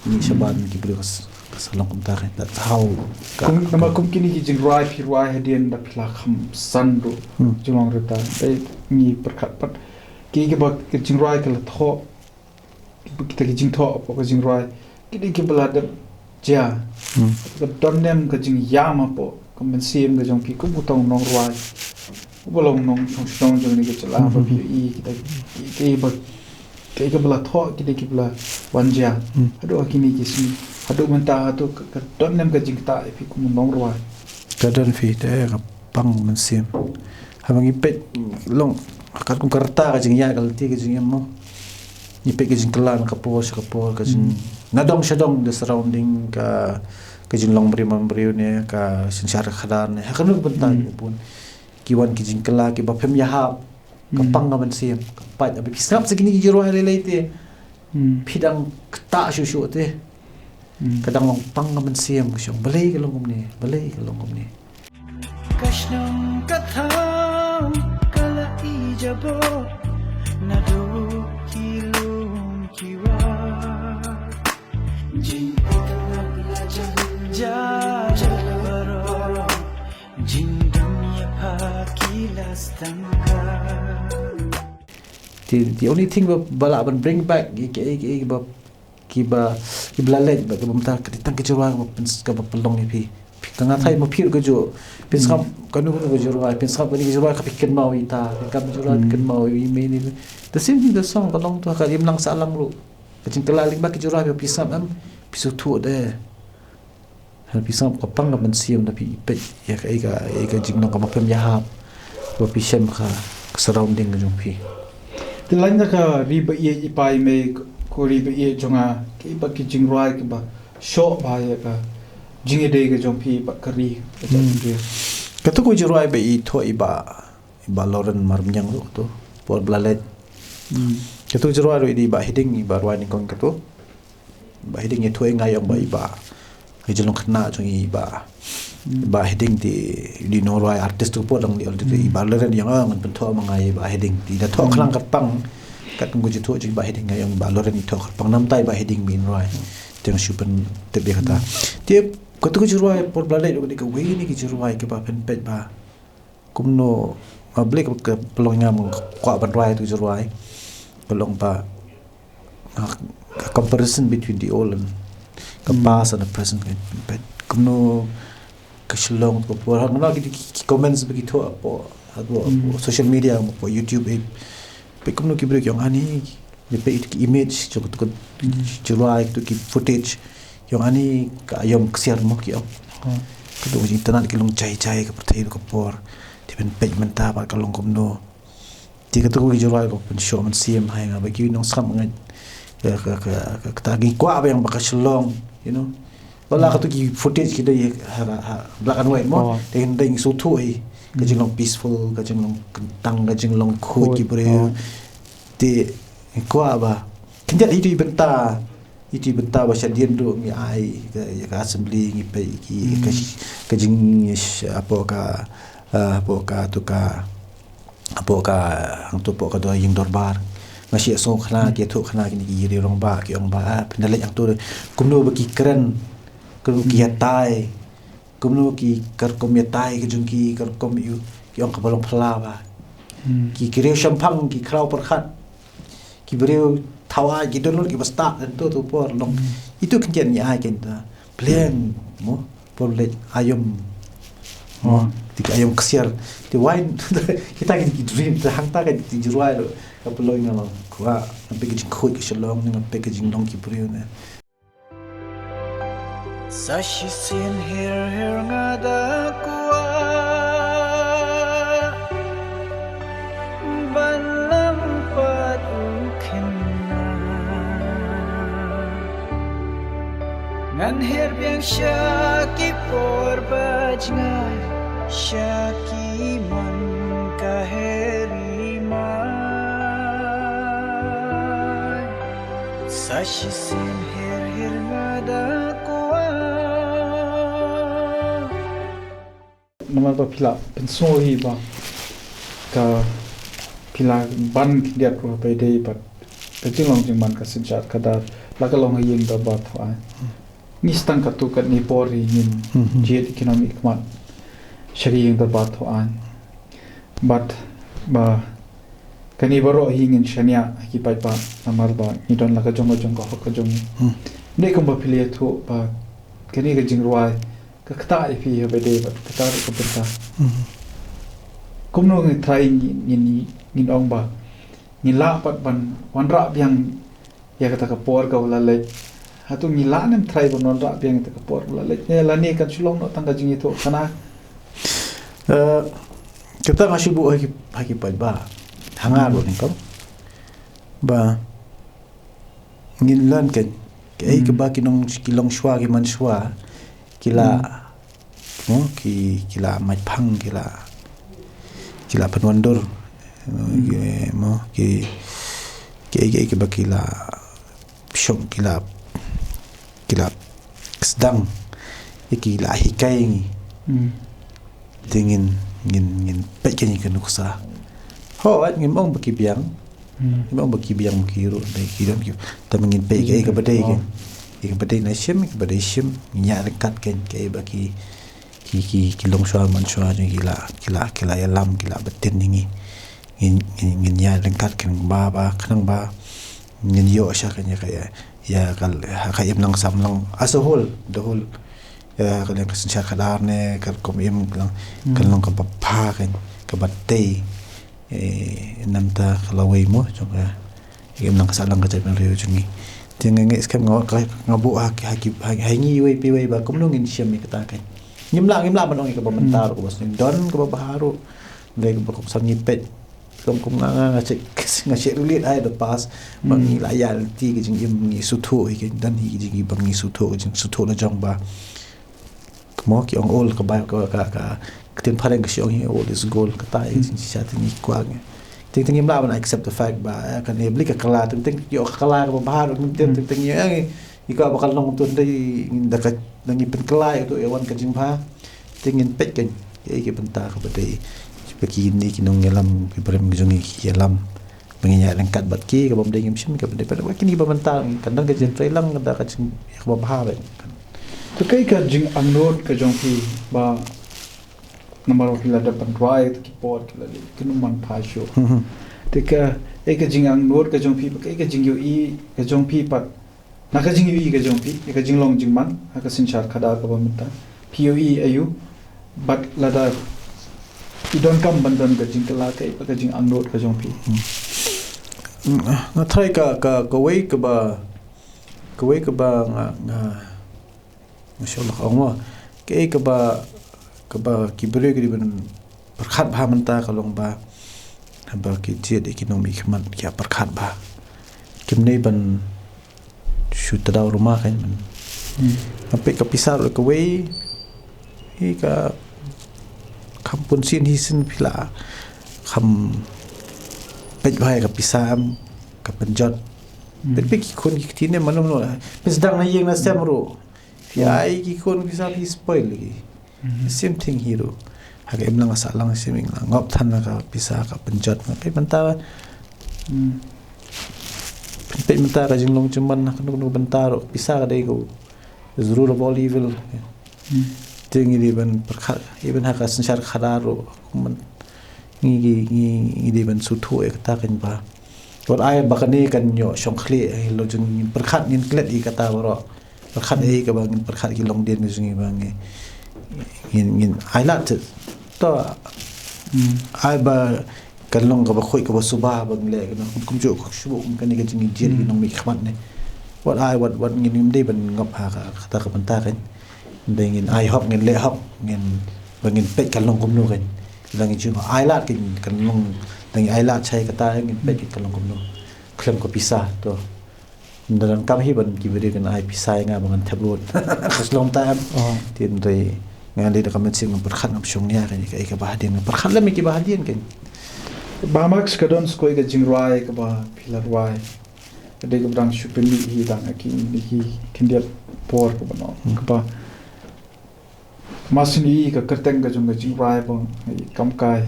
ngi shabar ngi ki briew ka sa long kumta ka that's how. Kum nama kum kini ki jingrwai phi rwai hadien da phi la kham san ruh jinglong rita dei ngi pyrkhat pat ki ki ba ki jingrwai ka la thoh kita ki jingthoh hapoh ka jingrwai ki dei ki ba la dep jia. Ka don nem ka jingïam hapoh ka mynsiem ka jong phi kum u tong nongrwai u ba long nongshong shnong jong ni ka jylla ba phi i kita ki ba ki ba la thoh ki dei ki ba la wan jia. Haduh ha kini ki sngi haduh mynta haduh ka don nem ka jingktah ïa phi kum u nongrwai. Ka don phi te ka pang mynsiem. Haba ngi peit long katkum ka rta ka jingïaid ka lynti ka jingïam mo. Ngi peit ka jingkylla na ka por sha ka por ka jing na dong sha dong the surrounding ka ka jinglong briew man briew ne ka synshar ka khadar ne ha kano ka bynta ki bun ki wan ki jingkylla ki ba phem ïahap. Ka pang ka mynsiem, ka pait, haba phi sngap sa kine ki jingrwai lei lei te. Hmm. Phi dang ktah shuh shuh te. Hmm. Ka dang long pang ka mynsiem, ka shong, balei ka long kumne, balei ka long kumne. Ka shnong ka thaw, ka la i jabor, naduh ki lum ki war. Jingpyllait la jan ja ja baroh. Jingdum ïa pha ki la stang ka. The, the only thing ba, ba lah ban bring back ki, ki, ki, ki ba, ki ba, ki ba la leit ba, ki ba mynta ka tang ki jingrwai ka ba pyn-, ka ba pynlong ïa phi. Phi ka nga thai ma phi ruh ka juh. Phin sngap kano kano ka jingrwai, phin sngap kano ka jingrwai ka phi kynmaw ïa ta, phin sngap jingrwai phi kynmaw ïa i mei ni. The same thing the song ka long tu ha ka imlang sahlang ruh. Ka jingkylla lyngba ki jingrwai phi sngap em, phi sngewthuh de. Hynrei phi sngap ka pang ka mynsiem da phi peit ïa ka, ïa ka, ïa ka jinglong kaba phem ïahap. Ba phi shem ka, ka surrounding ka jong phi. Te lait na ka ri ba ïeit i pa i mei, ko ri ba ïeit jong nga, kiba ki jingrwai kiba shoh bha ïa ka jingïadei ka jong phi bad ka ri, ka jong ri. Kato ka jingrwai ba i thoh i ba, i ba Lauren Marmiang ruh kato, por ba la leit. Kato ka jingrwai ruh i dei i ba Hiding, i ba rwai nyngkong kato. Ba Hiding ïathuh ïa nga ïong ba i ba. Ka jinglong khynnah jong i ba. Ba Hiding te i dei nongrwai artist tu por dang dei already i ba Lauren ïong ngan pynthoh ma nga i ba Hiding. Te da thoh khlang kyrpang. Kat ngu jithoh jong i ba Hiding nga ïong ba Lauren i thoh kyrpang namta i ba Hiding min rwai. Te nga shu pyntip ïa kata. Te kato ka jingrwai por ba la leit ka dei kawei na ki jingrwai kiba phin peit ba. Kumno, nga believe ka, ka pynlong nga kwah ban rwai tu jingrwai. Ka long ba, ah, ka comparison between the old and ka past and the present kan. Kumno ka Shillong ka por. Nga ki, ki, ki comments ba ki thoh hapoh, hapoh, hapoh social media, hapoh YouTube, eh. Peit kumno ki briew ki ong ani, ïa peit ki image, jong kato ka jingrwai, kato ki footage. Ki ong ani ka aïom ksiar mo ki ong. Kato ka jingïatynnad ki long jai jai ka pyrthei ka por. Te phin peit mynta ba ka long kumno. Te kato ka jingrwai ka pynshoh mynsiem ha nga ba ki nongsngap nga. Ka, ka, ka, ka, kata ngi kwah ba ïa ba ka Shillong, you know. Ba la kato ki footage ki dei ha, ha, ha black and white mo. Te ngi dei ngi sngewthuh hi. Ka jinglong peaceful, ka jinglong kyntang, ka jinglong khuid ki briew. Te ngi kwah ba khyndiat ïa ito i bynta, ito i bynta ba shadien ruh ngi ai ka, ïa ka assembly ngi peit ki, ka, ka jing, hapoh ka, ah, hapoh ka tu ka, hapoh ka, hangto hapoh ka dor ïing dorbar. Nga shu sngew khana ki, ïathuh khana kine ki riew rangbah ki ong ba, ah, phin da leit hangto kumno ba ki kren, kumno ki ïatai. Kumno ki ka rukom ïatai ka jong ki, ka rukom ïa u, ki ong kaba long phylla ba. Ki, ki riew shemphang, ki khraw pyrkhat. Ki briew thaw ai, ki download, kiba stad, hangto tu por long. Ito khyndiat ngi ai kynta. Pleng mo, por leit aïom. Mo, te ki aïom ksiar. Te wai, kita ki, ki dream, te hangta ka, ki jingrwai ruh. Ka pynlong nga long. Kwah, nga peit ka jingkhuid ka Shillong, nga peit ka jinglong ki briew ne. Sa shisien her her nga da kwah ban lam pat u khynnah. Ngan her biang sha ki por ba jngai, sha ki mon ka her i mai. Sa shisien her her nga da kwah. Namar ba phi la pynsngew hi ba ka phi la ban khyndiat ruh ba dei bad ka jinglong jingman ka synshar khadar la ka long ha ïing dorbar thaw aiñ. Ngi sdang katto katne por hi ngin jied economic khmat sha ka ïing dorbar thaw aiñ. Bad ba kane baroh hi ngin shaniah ha ki paidbah namar ba ngi don la ka jong ka jong ka hok ka jong ngi. Dei kumba phi la ïathuh ba kane ka jingrwai ka ktah ïa phi ha ba dei bad kata ruh ka bynta. Kumno ngi trai ngin, ngin, ngin ong ba ngi lah pat ban wanrah biang ïa kata ka por kaba la leit. Hato ngi lah ne em trai ban wanrah biang ïa kata ka por kaba la leit? Ne lane kan shu long noh tang ka jingïathuh khana. Eh, kata nga shu buh ha ki, ha ki paidbah. Ha nga ruh nyngkong. Ba ngin learn kan. Kaei kaba ki nong, ki longshuwa, ki mansuwa ki la, mo, ki, ki la mait phang, ki la, ki la pynwandur. Ki, mo, ki, ki, ki, ki ba ki la shong, ki la, ki la sdang, ki la hikai ngi. Hmm. Te ngin, ngin, ngin peit ka ngi ka nuksa. Ho, at ngim ong ba ki biang. Hmm. Ngim ong ba ki biang ki ruh, dei ki dang ki. Te ngin peit ka, ka ba dei ka. Ka ba dei na shim, ka ba dei shim, ngin ïa ryngkat ka, ka ba ki, ki, ki, ki long shuwa man shuwa jong ki la, ki la, ki la ïalam, ki la btin ngi. Ngin, ngin, ngin ïa ryngkat ka ba, ba, khnang ba ngin ïoh sha ka, ïa ka, ïa, ïa ka, ha ka imlang samlang as a whole, the whole. Ïa ka, ïa ka synshar khadar ne, ka kum im ka long, ka long ka ba pha ka, ka ba tei. Eh, namta ka lawei mo, jong ka, ïa ka imlang ka sahlang ka jaitbynriew jong ngi. Te nga ngeit skhem nga, ka, nga buh ha ki, ha ki, ha, ha ngi iwei pa iwei ba kumno ngin shim ïa kata ka. Ngim lah, ngim lah ban ong ïa ka ba mynta ruh, ka ba sdang don ka ba bha ruh. Dei ka ba kum sa ngi peit. Long kum nga, nga, nga check, nga check relate ai the past. Ba ngi la ïa lynti ka jingim, ngi sngewthuh hi ka, don hi ka jingim ba ngi sngewthuh, ka jingsngewthuh la jong ba. Mo ki ong old ka ba, ka, ka, ka, ka ktien phareng ka shi ong hi old is gold, kata hi jingshisha te ngi kwah ngi. Teng teng ngim lah ban accept the fact ba, eh, kane bli ka kala, teng teng ïoh ka kala ka ba bha, teng teng, teng ïoh ngi, ngi kwah ba ka long tu dei, da ka, da ngi pynkylla ïa tu ïa wan ka jingbha. Te ngin peit ka, ïa ki bynta ka ba dei. Ba kine ki nongïalam, ki briew jong ngi ki ïalam. Ba ngin ïa ryngkat bad ki, ka bym dei ngim shim, ka bym dei, bad kine ki ba mynta, kan don ka jingtrei lang, ka da ka jing, ïa ka ba bha bad. To kaei ka jingangnud ka jong phi, ba namar ba phi la dep ban rwai, to ki por, ki la dep, ki num man pha shuh. Mhm. Te kaei ka jingangnud ka jong phi, ba kaei ka jingïohi ka jong phi pat. Na ka jingïohi ka jong phi, ïa ka jinglong jingman, ha ka synshar khadar ka ba mynta. Phi ïohi aïu, bad lada i donkam ban don ka jingkylla kaei pat ka jingangnud ka jong phi. Hmm. Nga tharai ka, ka, kawei ka ba, kawei ka ba nga, nga, nga shu lah ong mo. Kaei ka ba, ka ba ki briew ki dei ban pyrkhat bha mynta ka long ba, haba ki jied ïa ki nongmihkhmat ki ïa pyrkhat bha. Kim dei ban shu tdaw ruma kan man. Hmm. Nga peit ka pisa ruh kawei. Hi ka kham pun sien hi sien phi la kham peit bha ïa ka pisa em, ka pynjot. Hmm. Peit peit ki khun ki kti ne mano mano. Phi sdang na ïing na sem ruh. Phi ai ki khun pisa phi spoil lagi. Mhm. Same thing hi ruh. Ha ka imlang ka sahlang same thing la ngop than na ka pisa ka pynjot nga peit mynta. Hmm. Peit mynta ka jinglong jingman ha kano kano ka bynta ruh pisa ka dei ka is the root of all evil. Hmm. Te ngi dei ban pyrkhat, even ha ka synshar khadar ruh, man, ngi, ngi, ngi, ngi dei ban sngewthuh ïa kata kan ba. Wat ai ba kane kan ïoh shong khlieh, eh, lo jong ngin pyrkhat ngin klet ïa kata baroh. Pyrkhat ïa ka ba ngin pyrkhat ki longdien ka jong ngi ba ngi, ngin, ngin ai lad te. To, hmm, ai ba kan long ka ba khuid ka ba suba ba ngi leh ka na kum, kumjuh ka shu kum kane ka jingjied ki nongmihkhmat ne. Wat ai, wat, wat ngin, ngim dei ban ngop ha ka, kata ka bynta kan. Dei ngin ai hok, ngin leh hok, ngin, ba ngin peit kan long kumno kan. Dang ngin shu ai lad kan, kan long, dang ngin ai lad shai kata ngin peit kan long kumno. Khlem ka pisa to. Nda donkam hi ban ki briew kan ai pisa ïa nga ba ngan thep lut. Ka slong ta em. Oh. Te hynrei nga dei da ka mynsiem ngam pyrkhat ngam shong nia kan ïa ka, ïa ka ba hadien ngam pyrkhat lem ïa ki ba hadien kan. Bah Max ka don skoi ka jingrwai ka ba phi la rwai. Ka dei ka ba dang shu pynmih hi dang ha ki, ki khyndiat por ka ba no. Hmm. Ka ba Masin i ka kyrteng ka jong ka jingrwai ba ngi kam kai.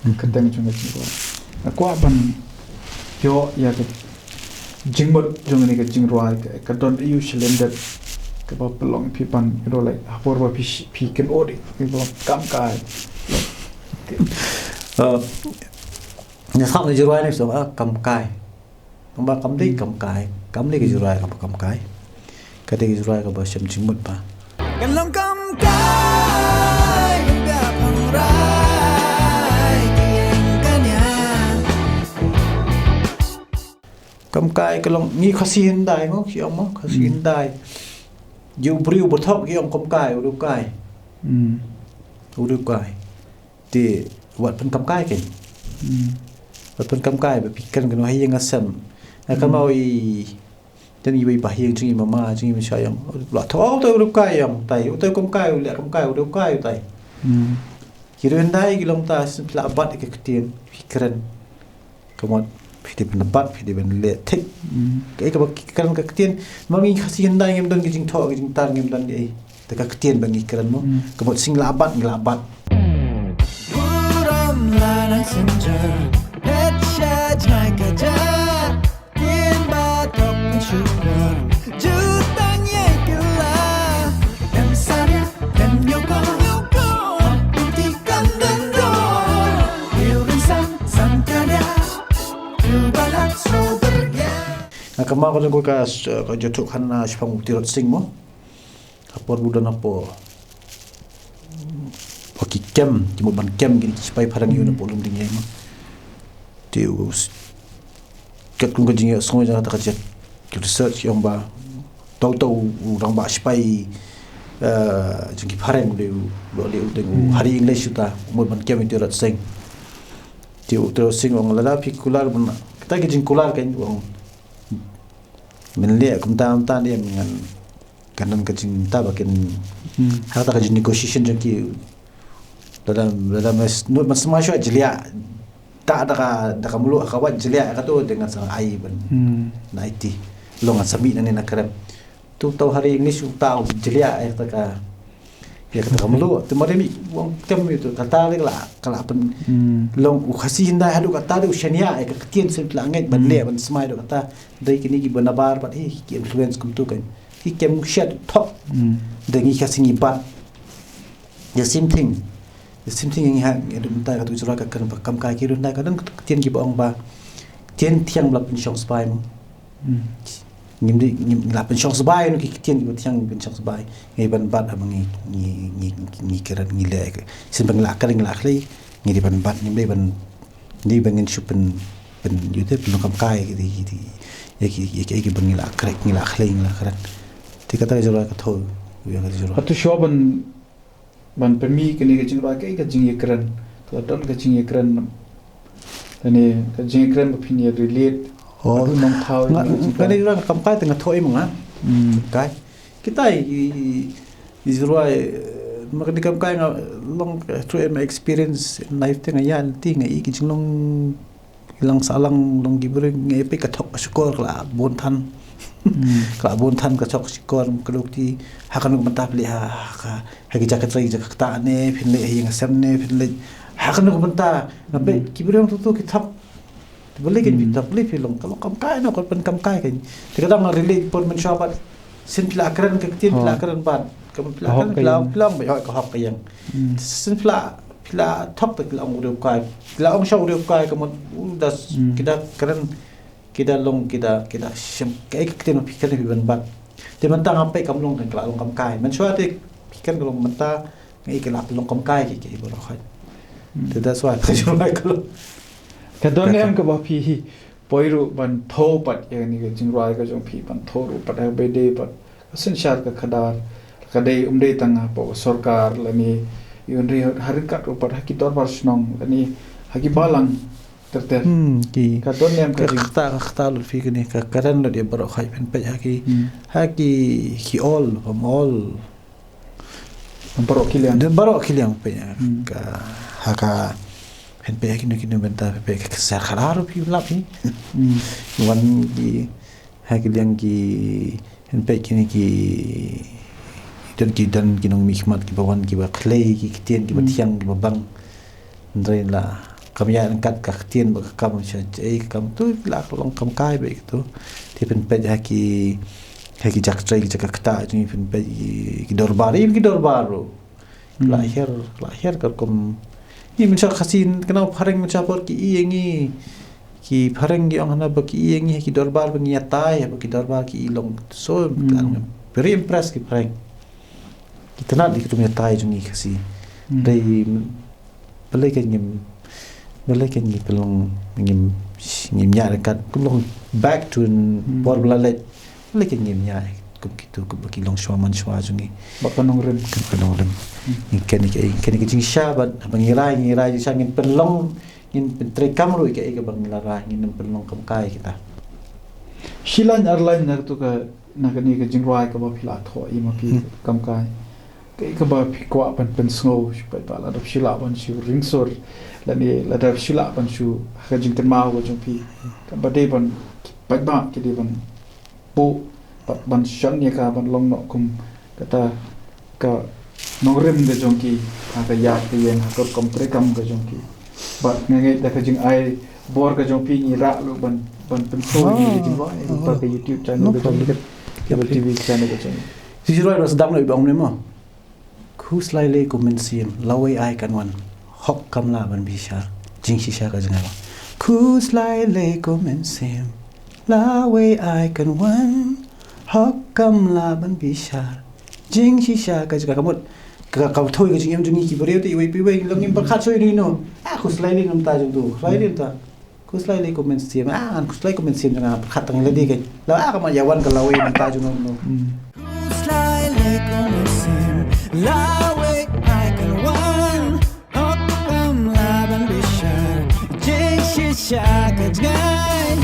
Hmm. Kyrteng jong ka jingrwai. Nga kwah ban ïoh ïa ka jingmut jong kane ka jingrwai ka, ka don aïu shalyndet ka ba pynlong phi ban, you know, like, ha por ba phi sh-, phi kynnoh de, phi ba kam kai. Uh, nga sngap na jingrwai ne so, ah, kam kai. Nang ba kam dei kam kai, kam dei ka jingrwai ka ba kam kai. Ka dei ka jingrwai ka ba shem jingmut ba. Kan long kam kai, ban pynrai, ki eng kan ïa. Kam kai ka long ngi Khasi Hyndai ngo, ki ong mo, Khasi Hyndai. Ïa u briew ba thok ki ong kam kai, u riew kai. Hmm. U riew kai. Te wat pyn kam kai kein. Hmm. Wat pyn kam kai ba phi kren kano ha ïing ha sem. Nga kynmaw i, ten iwei i ba ha ïing jong i mama jong i mynshwa i ong, la thoh utai u riew kai i ong, utai, utai u kam kai, u leh kam kai, u riew kai utai. Hmm. Ki riew Hyndai ki long ta shisien phi la bat ïa ka ktien phi kren. Ka mut phi dei ban bat, phi dei ban leh thik. Kaei kaba ki kren ka ktien, ma ngi Khasi hyndai ngim don ki jingthoh ki jingtar, ngim don kaei. Te ka ktien ba ngi kren mo. Ka mut sing la bat ngi la bat. Burom la nang synjor, pyrshah jngai ka ja. Ktien ba thok pynshukor, jutang ïa kylla. Em saria, em nyokor, pynti kan dendor. Ïa u rynsan, san karia, ïa u balat so berge. Nga kynmaw ka jong ka, ka jingthoh kane shaphang u Tirot Sing mo. Ha por bu don hapoh, hapoh ki kem, ki mut ban kem kine ki sipai phareng ïa u na hapoh Lumdiengjri mo. Te u s-, kat kum ka jingïasngew jong kata ka jait research ki ong ba tau tau u rangbah sipai, eh, jong ki phareng u dei u, u dei u dei u Harry English uta, u mut ban kem ïa u Tirot Sing. Te u Tirot Sing u ong lada phi kular ban, kata ki jingkular kan u ong. Men leh kumta kumta ne ngan Kan don ka jingta ba kin, hmm, ha kata ka jing negotiation jong ki. Lada, lada mas, nud mas ma shuwa jylliew. Ta da ka, da ka mluh ha ka wad jylliew ka tu, te ngan sa ai ban. Hmm. Na aiti. Long ngan sa mih na ne na krem. Tu tau hari English u ta u jylliew, eh, ta ka. Ïa kata ka mluh, te ma dei mih, u ong kem ïa tu, kata dei ka la, ka la pyn. Hmm. Long u Khasi hyndai haduh kata dei u shaniah, eh, ka ktien sien la ngeit ban, hmm, leh ban smai haduh kata. Dei kine kiba nabar bad, eh, ki influence kumtu kan. Ki kem shet thok. Hmm. Da ngi Khasi ngi bat. The same thing. The same thing ngi ha, ngi dum tai ka tu jura ka kan ba kam kai ki run dai ka don ktien kiba ong ba. Ktien thiang ba la pynshong sbai mo. Hmm. Ngim dei, ngim la pynshong sbai no ki ktien kiba thiang pynshong sbai. Ngi ban bat ha ba ngi, ngi, ngi, ngi kren ngi leh ka. Sien ba ngi la kren ngi la khlei. Ngi dei ban bat ngim dei ban, dei ban ngin shu pyn, pyn, ïa te pynlong kam kai ki, ki, ki, ïa ki, ïa ki, ïa ki ban ngi la kren, ngi la khlei, ngi la kren. Te kata ka jura ka tho, ïa ka jura. Atu shuwa ban, ban pynmih kane ka jingrwai ka, ka jingïakren. Ka la don ka jingïakren. Kane ka jingïakren ba phin ïa relate. Oh. Atu nongthaw nga, ïa ka jingkren. Kane jura kam kai te nga tho im nga. Hmm. Kai. Kita i, i, i jurwai, eh, ma ka dei kam kai nga long, eh, through my experience in life te nga ïa ti nga i ki jinglong i lang sa lang long ki briew nga i pe ka thok ka shukor ka la bun than. Hmm. Ka la bun than ka thok shukor ka dok ti ha ka nuk mata pli ha, ha ka, ha ki jaka trai jaka kata ne phin le hi nga sem ne phin le ha ka nuk mata nga pe, hmm, ki briew tu tu ki thok. Te balei kan phi, hmm, te balei phi long, ka long kam kai no, ka pyn kam kai kan. Te ka dang relate por men shwa bad. Sien phi la kren ka ktien, phi la kren bad. Ka phi la kren, phi la, phi la ong ba ka hok ka ïeng. Hmm. Sien phi la, phi la thok te phi la ong u dei u kai. Phi la ong sha u dei u kai ka mut, u das, hmm, ki da kren, ki da long, ki da, ki da shem, ka ktien phi kren phi ban bad. Te mynta nga peit kam long kan ka la long kam kai. Men shwa te phi kren ka long mynta, nga i ka la long kam kai ki, ki baroh khoit. Hmm. Te that's why ka jong ka long. Ka don em kaba phi hi. Poi ruh ban tho pat ïa kane ka jingrwai ka jong phi ban tho ruh pat ha ka bede pat ka synshar ka khadar ka dei um dei tang hapoh ka sorkar lane ïa un ri ha ryngkat ruh pat ha ki dorbar shnong lane ha ki balang ter ter. Hmm, ki ka don em ka jing kata ka kata lut phi kane ka karen lut ïa baroh khai phin peit ha ki, hmm, ha ki ki ol pam ol. Baroh ki liang. Don baroh ki liang peit, hmm, ka ha ka phin peit kino kino bynta peit ka ser khadar phi lap hi. Hmm. Wan ki ha ki liang ki phin peit kine ki don ki don ki nongmihkhmat kiba wan kiba khlei ki ktien kiba, hmm, thiang kiba bang. Hynrei la kam ïa ryngkat ka ktien bad ka kam sha ei ka kam tu la ka long kam kai bad tu. Te phin peit ha ki, ha ki jak trai ki jak kata jong phin peit ki, ki dorbar, even ki dorbar ruh. Hmm. La her, la her ka rukom. Ni mynshuwa Khasi kane phareng mynshuwa por ki ïa ngi. Ki phareng ki ong hana ba ki ïa ngi ha ki dorbar ba ngi ïatai, ha ba ki dorbar ki long so, hmm, very impressed ki phareng. Ki tnat ïa ki tum ïatai jong ngi Khasi. Hmm. Dei balei ka ngim, balei ka ngi pynlong ngim, ngim ïa ryngkat pynlong back to, hmm, por ba la leit. Balei ka ngim ïa kum kitu kum ba ki long shwa man shwa jong ngi. Ba ka nongrim. Ka, ka nongrim. Hmm. Ngi kane ka, kane ka jingsha ba, ba ngi rai, ngi rai jingsha ngin pynlong, ngin pyntreikam ruh ïa ka, ïa ka ba ngi la rai, ngin pynlong kam kai kita. Shi lain ar lain na tu ka Na kane ka jingrwai kaba phi la thoh ïa ma phi, hmm, kam kai. Kaei kaba phi kwah ban pynsngew sha ki paidbah, lada phi shu lah ban shu ring sur, lane lada phi shu lah ban shu ha ka jingkynmaw ka jong phi, kaba dei ban ki paidbah ki dei ban buh bad ban shon ïa ka ban long noh kum kata ka nongrim ka jong ki ha ka ïap ka ïeng, ha ka rukom treikam ka jong ki. Bad nga ngeit da ka jingai bor ka jong phi ngi rah ruh ban, ban pynsngew ïa ka jingrwai ruh ha ka YouTube channel ka jong ngi, ka T V channel ka jong ngi. Shi jingrwai ruh sdang ruh i ba ong ne mo. Khuslai lei kum mynsiem, lawei ai kan wan. Hok kam lah ban bishar, jingshisha ka jngai. Khuslai lei kum mynsiem, lawei ai kan wan. Hok kam lah ban bishar, jingshisha ka jngai. Ka mut ka, ka thoi ka jingim jong ngi ki briew te iwei pa iwei, long ngim pyrkhat shuh ïa ino. Ah, khuslai lei namta jong tu, khuslai lei namta. Khuslai lei kum mynsiem, ah, khuslai kum mynsiem jong nga, pyrkhat tang ïa lade kein. La, ah, ka ma ïa wan ka lawei namta jong no. Khuslai lei kum mynsiem, lawei ai kan wan. Hok kam lah ban bishar, jingshisha ka jngai.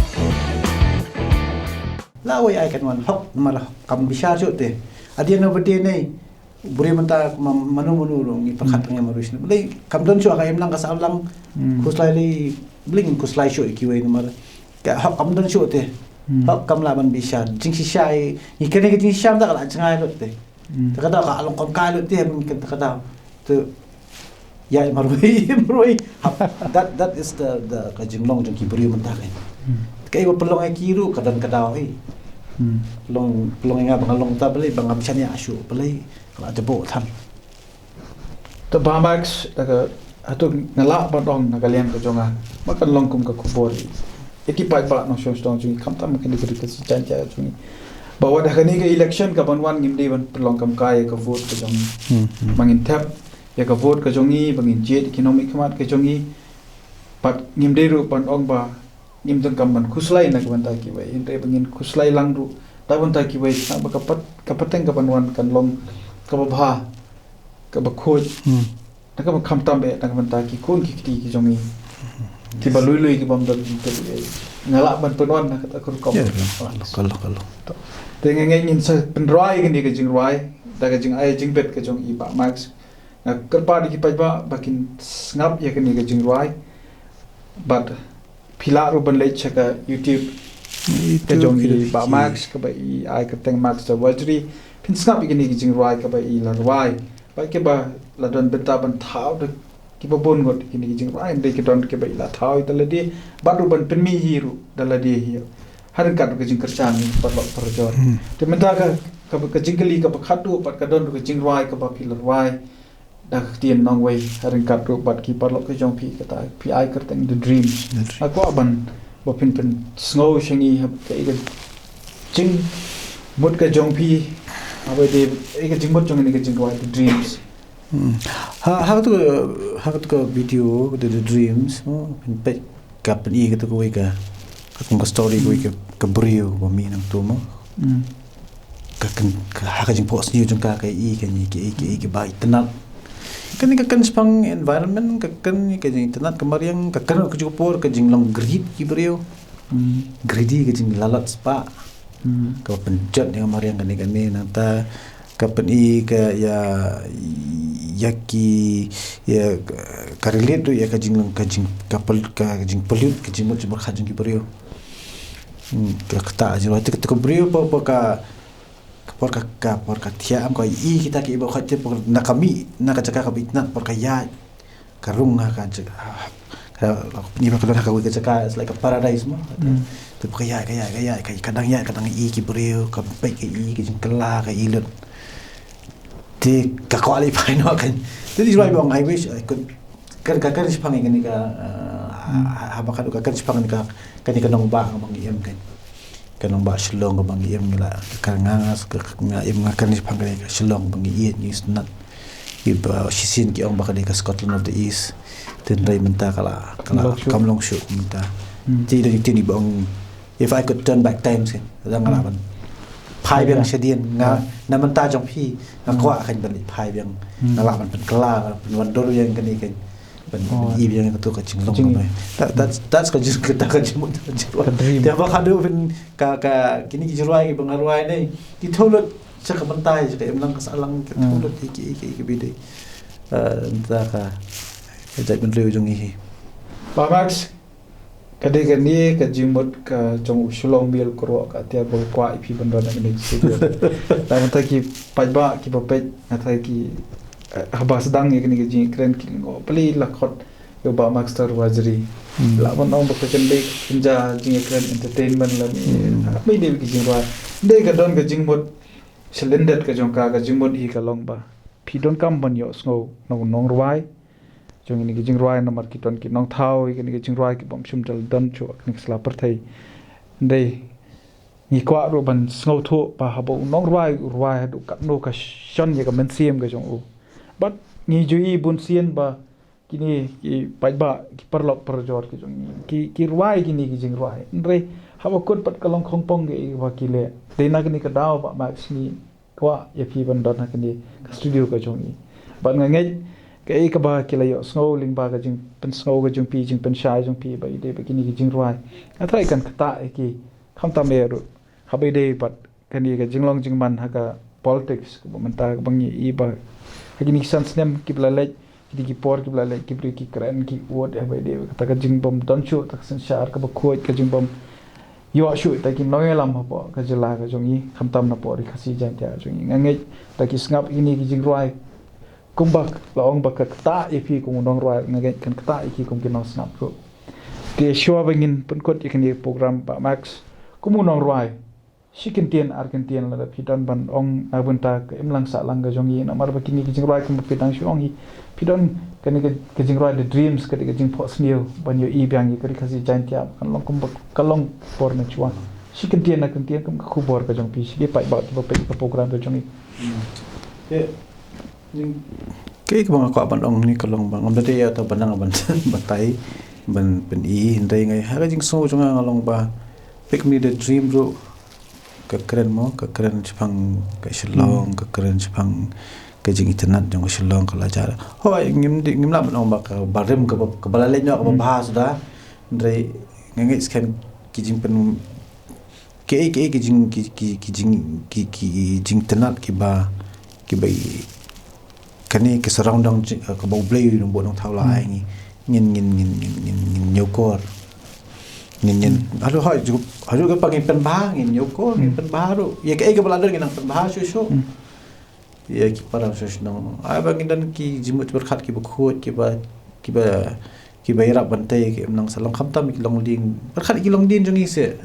Lawei ai kan wan, hok, namar hok kam bishar shuh te. At the end of the day ne, briew mynta ma-, mano mano ruh ngi pyrkhat tang ïa ma ruh shisha. Balei kam don shuh ha ka imlang ka sahlang. Khuslai lei, balei ngin khuslai shuh ïa kiwei namar ka hok kam don shuh te. Hok kam lah ban bishar. Jingshisha ïa ngi, kane ka jingshisha mynta ka la jngai lut te. Te ka daw ka long kam kai lut te, ban ka daw. Te ïa marwei, marwei. Hap, that, that is the, the, ka jinglong jong ki briew mynta kein. Kaei ba pynlong ïa ki ruh ka don ka daw hi. Pynlong, pynlong ïa nga ba nga long ta balei, ba ngam shaniah shuh balei. Ka la jabok than. Te Bah Max, da ka, hato nga lah ban ong na ka liang ka jong nga, ma kan long kum ka khubor ïa ki paidbah nongshong shnong jong ngi, khamtam kane ka ri Khasi Jaiñtia jong ngi, ba wat ha kane ka election ka ban wan ngim dei ban pynlong kam kai ïa ka vote ka jong ngi. Ma ngin thep ïa ka vote ka jong ngi, ba ngin jied ïa ki nongmihkhmat ka jong ngi. Bad ngim dei ruh ban ong ba ngim donkam ban khuslai na ka bynta kiwei, hynrei ba ngin khuslai lang ruh na ka bynta kiwei, khnang ba ka pat, ka pateng ka ban wan kan long kaba bha, kaba khuid. Na kaba khamtam eh na ka bynta ki khun ki kti ki jong ngi, kiba lui lui ki bym don jingtip ei. Nga lah ban pynwan na kata ka rukom. Ka long, ka long, ka long. Te nga ngeit ngin sa pynrwai kane ka jingrwai da ka jingai jingbit ka jong i Bah Max. Nga kyrpad ïa ki paidbah ba kin sngap ïa kane ka jingrwai. Bad phi lah ruh ban leit sha ka YouTube ka jong i Bah Max, kaba i ai kyrteng Max Jawajri. Phin sngap ïa kine ki jingrwai kaba i la rwai. Bad kiba la don bynta ban thaw da kiba bun ngut ïa kine ki jingrwai, hynrei ki don kiba i la thaw ïa da lade bad ruh ban pynmih hi ruh da lade hi. Ha ryngkat ruh ka jingkyrshan ïa ki paralok parajor. Te mynta ka, ka, ka jingkylli kaba khatduh bad ka don ruh ka jingrwai kaba phi la rwai da ka ktien nongwei, ha ryngkat ruh bad ki paralok ka jong phi, kata phi ai kyrteng The Dreams. Nga kwah ban, ba phin pynsngew sha ngi ha kaei ka jingmut ka jong phi, haba dei kaei ka jingmut jong kane ka jingrwai The Dreams. Ha, ha katu ka, ha katu ka video The, The Dreams mo, phin peit ka pyni katu kawei ka, ka kum ka story kawei ka, ka briew ba mih nangtu mo. Ka kyn-, ka, ha ka jingphohsniew jong ka, ka i, ka i, ka i, ka i, ka ba itynnad. Kane ka kren shaphang environment, ka kren ka jingitynnad ka mariang, ka kren ka jingpor, ka jinglong greed ki briew. Greedy, ka jinglalat spah. Ka pynjot ïa ka mariang kane kane, nangta ka pyni ka ïa, ïa ki, ïa ka relate ruh ïa ka jinglong, ka jing, ka pel-, ka jingpollute, ka jingmut jingpyrkhat jong ki briew. Hmm, ka kata jingmut ka briew pa, pa ka, ka por ka, ka por ka thiah em ka i kita ki ba khat te por na ka mih, na ka jaka ka ba itynnad por ka ïaid. Ka rung ha ka jaka, ka, ni ba ka don ha kawei ka jaka, it's like a paradise mo. Te por ka ïaid, ka ïaid, ka ïaid, ka, ka dang ïaid, ka dang i ki briew, ka peit ka i, ka jingkylla, ka i lut. Te ka kwah leh phai noh kan. Te di jroi bong, I wish I could. Kan ka kan shaphang kane ka, eh, ha, ha ba ka kan shaphang kane ka, kane ka nongbah ka bang em kan. Ka nongbah Shillong ka bang em ngi la ka nga nga ka, ka nga em nga kan shaphang kane ka Shillong bang em ngi sngewtynnad. Ki ba shisien ki ong ba kane ka Scotland of the East. Te hynrei mynta ka la, ka la kam long shuh mynta. Te da ki tini ba ong If I could turn back time, seh, da nga lah ban phai biang sha dien, nga, na mynta jong phi, nga kwah kan ban phai biang, nga lah ban pynkylla, ban pynwandur ïa kane kan, ban, ban i biang ïa kato ka jinglong ka bai. That, that's, that's ka jing, ka, ka jing, ka jing. Te ba ka do pyn, ka, ka, kine ki jingrwai, ki ba nga rwai ne, ki thoh lut, Sha ka mynta, sha ka imlang ka sahlang, ka thung lut, ïa ki, ïa ki, ïa ki ba dei. Eh, mynta ka, ka jaitbynriew jong ngi hi. Bah Max, ka dei kane ka jingmut ka jong u Shillong Mail Kyrwoh ka atiar ba u kwah ïa phi ban don ha kane ka studio. Nga tharai ki paidbah kiba peit, nga tharai ki, eh, haba sdang ïa kane ka jingïakren ki ong, "Balei la khot ïa u Bah Max Star Waziri?" Lah ban ong ba ka kynja jingïakren entertainment lane, ah, balei dei ki jingrwai. Dei ka don ka jingmut shalyndet ka jong ka, ka jingmut hi ka long ba phi donkam ban ïohsngew na u nongrwai jong kine ki jingrwai, namar ki don ki nongthaw ïa kine ki jingrwai ki bym shym la don shuh ha kane ka sla pyrthei. Hynrei ngi kwah ruh ban sngewthuh ba haba u nongrwai u rwai haduh katno ka shon ïa ka mynsiem ka jong u. Bad ngi ju i bunsien ba kine ki paidbah, ki paralok parajor ki jong ngi, ki, ki rwai kine ki jingrwai. Hynrei haba kut pat ka long khongpong kaei ba ki leh. Dei na kane ka daw Bah Max ngi kwah ïa phi ban don ha kane ka studio ka jong ngi. Bad nga ngeit kaei kaba ki la ïohsngew lyngba ka jingpynsngew ka jong phi, jingpynshai jong phi, ba i dei ba kine ki jingrwai, nga tharai kan ktah ïa ki, khamtam eh ruh haba i dei pat kane ka jinglong jingman ha ka politics kaba mynta kaba ngi i ba ha kine ki san snem kiba la leit, kine ki por kiba la leit, ki briew ki kren ki ud, haba i dei kata ka jingbym don shuh ta ka synshar kaba khuid, ka jingbym ïoh shuh ta ki nongïalam hapoh ka jylla ka jong ngi, khamtam na poh Ri Khasi Jaiñtia jong ngi. Nga ngeit da ki sngap ïa kine ki jingrwai, kumba la ong ba ka ktah ïa phi kum u nongrwai, nga ngeit kan ktah ïa ki kum ki nongsngap ruh. Te shuwa ba ngin pynkut ïa kane ka program Bah Max, kum u nongrwai, shi kyntien ar kyntien lada phi don ban ong na bynta ka imlang sahlang ka jong ngi, namar ba kine ki jingrwai kumba phi dang shu ong hi, phi don kane ka, ka jingrwai The Dreams, ka dei ka jingphohsniew ban ïohi biang ïa ka Ri Khasi Jaiñtia kan long kumba ka long por mynshuwa. Shi kyntien ar kyntien kum ka khubor ka jong phi sha ki paidbah kiba peit ïa ka program ka jong ngi. Kaei kaba nga kwah ban ong hangne ka long ba ngam da dei ïa uta ba nang ban batai ban pyni, hynrei nga, ha ka jingsngew jong nga ka long ba peit kumne The Dream ruh ka kren mo, ka kren shaphang ka Shillong, ka kren shaphang ka jingitynnad jong ka Shillong, ka la jia. Hooid, ngim dei, ngim lah ban ong ba ka barim kaba, kaba la leit noh kaba bha suda. Hynrei nga ngeit skhem ki jingpyn, kiei kiei ki jing, ki, ki, ki jing, ki, ki jingtynnad kiba, kiba i, kane ka surrounding ji-, kaba U Blei u Nongbuh Nongthaw la ai ngi. Ngin, ngin, ngin, ngin, ngin, ngin ñiewkor. Ngin, ngin, haduh, haduh, haduh kaba ngin pynbha, ngin ñiewkor, ngin pynbha ruh. Ïa kaei kaba la don ngin nang pynbha shuh shuh. Ïa ki para sha shnong. Ai ba ngin don ki jingmut pyrkhat kiba khuid, kiba, kiba, kiba ïarap ban tei ïa ka imlang sahlang, khamtam ki longdien. Pyrkhat ki longdien jong ngi seh.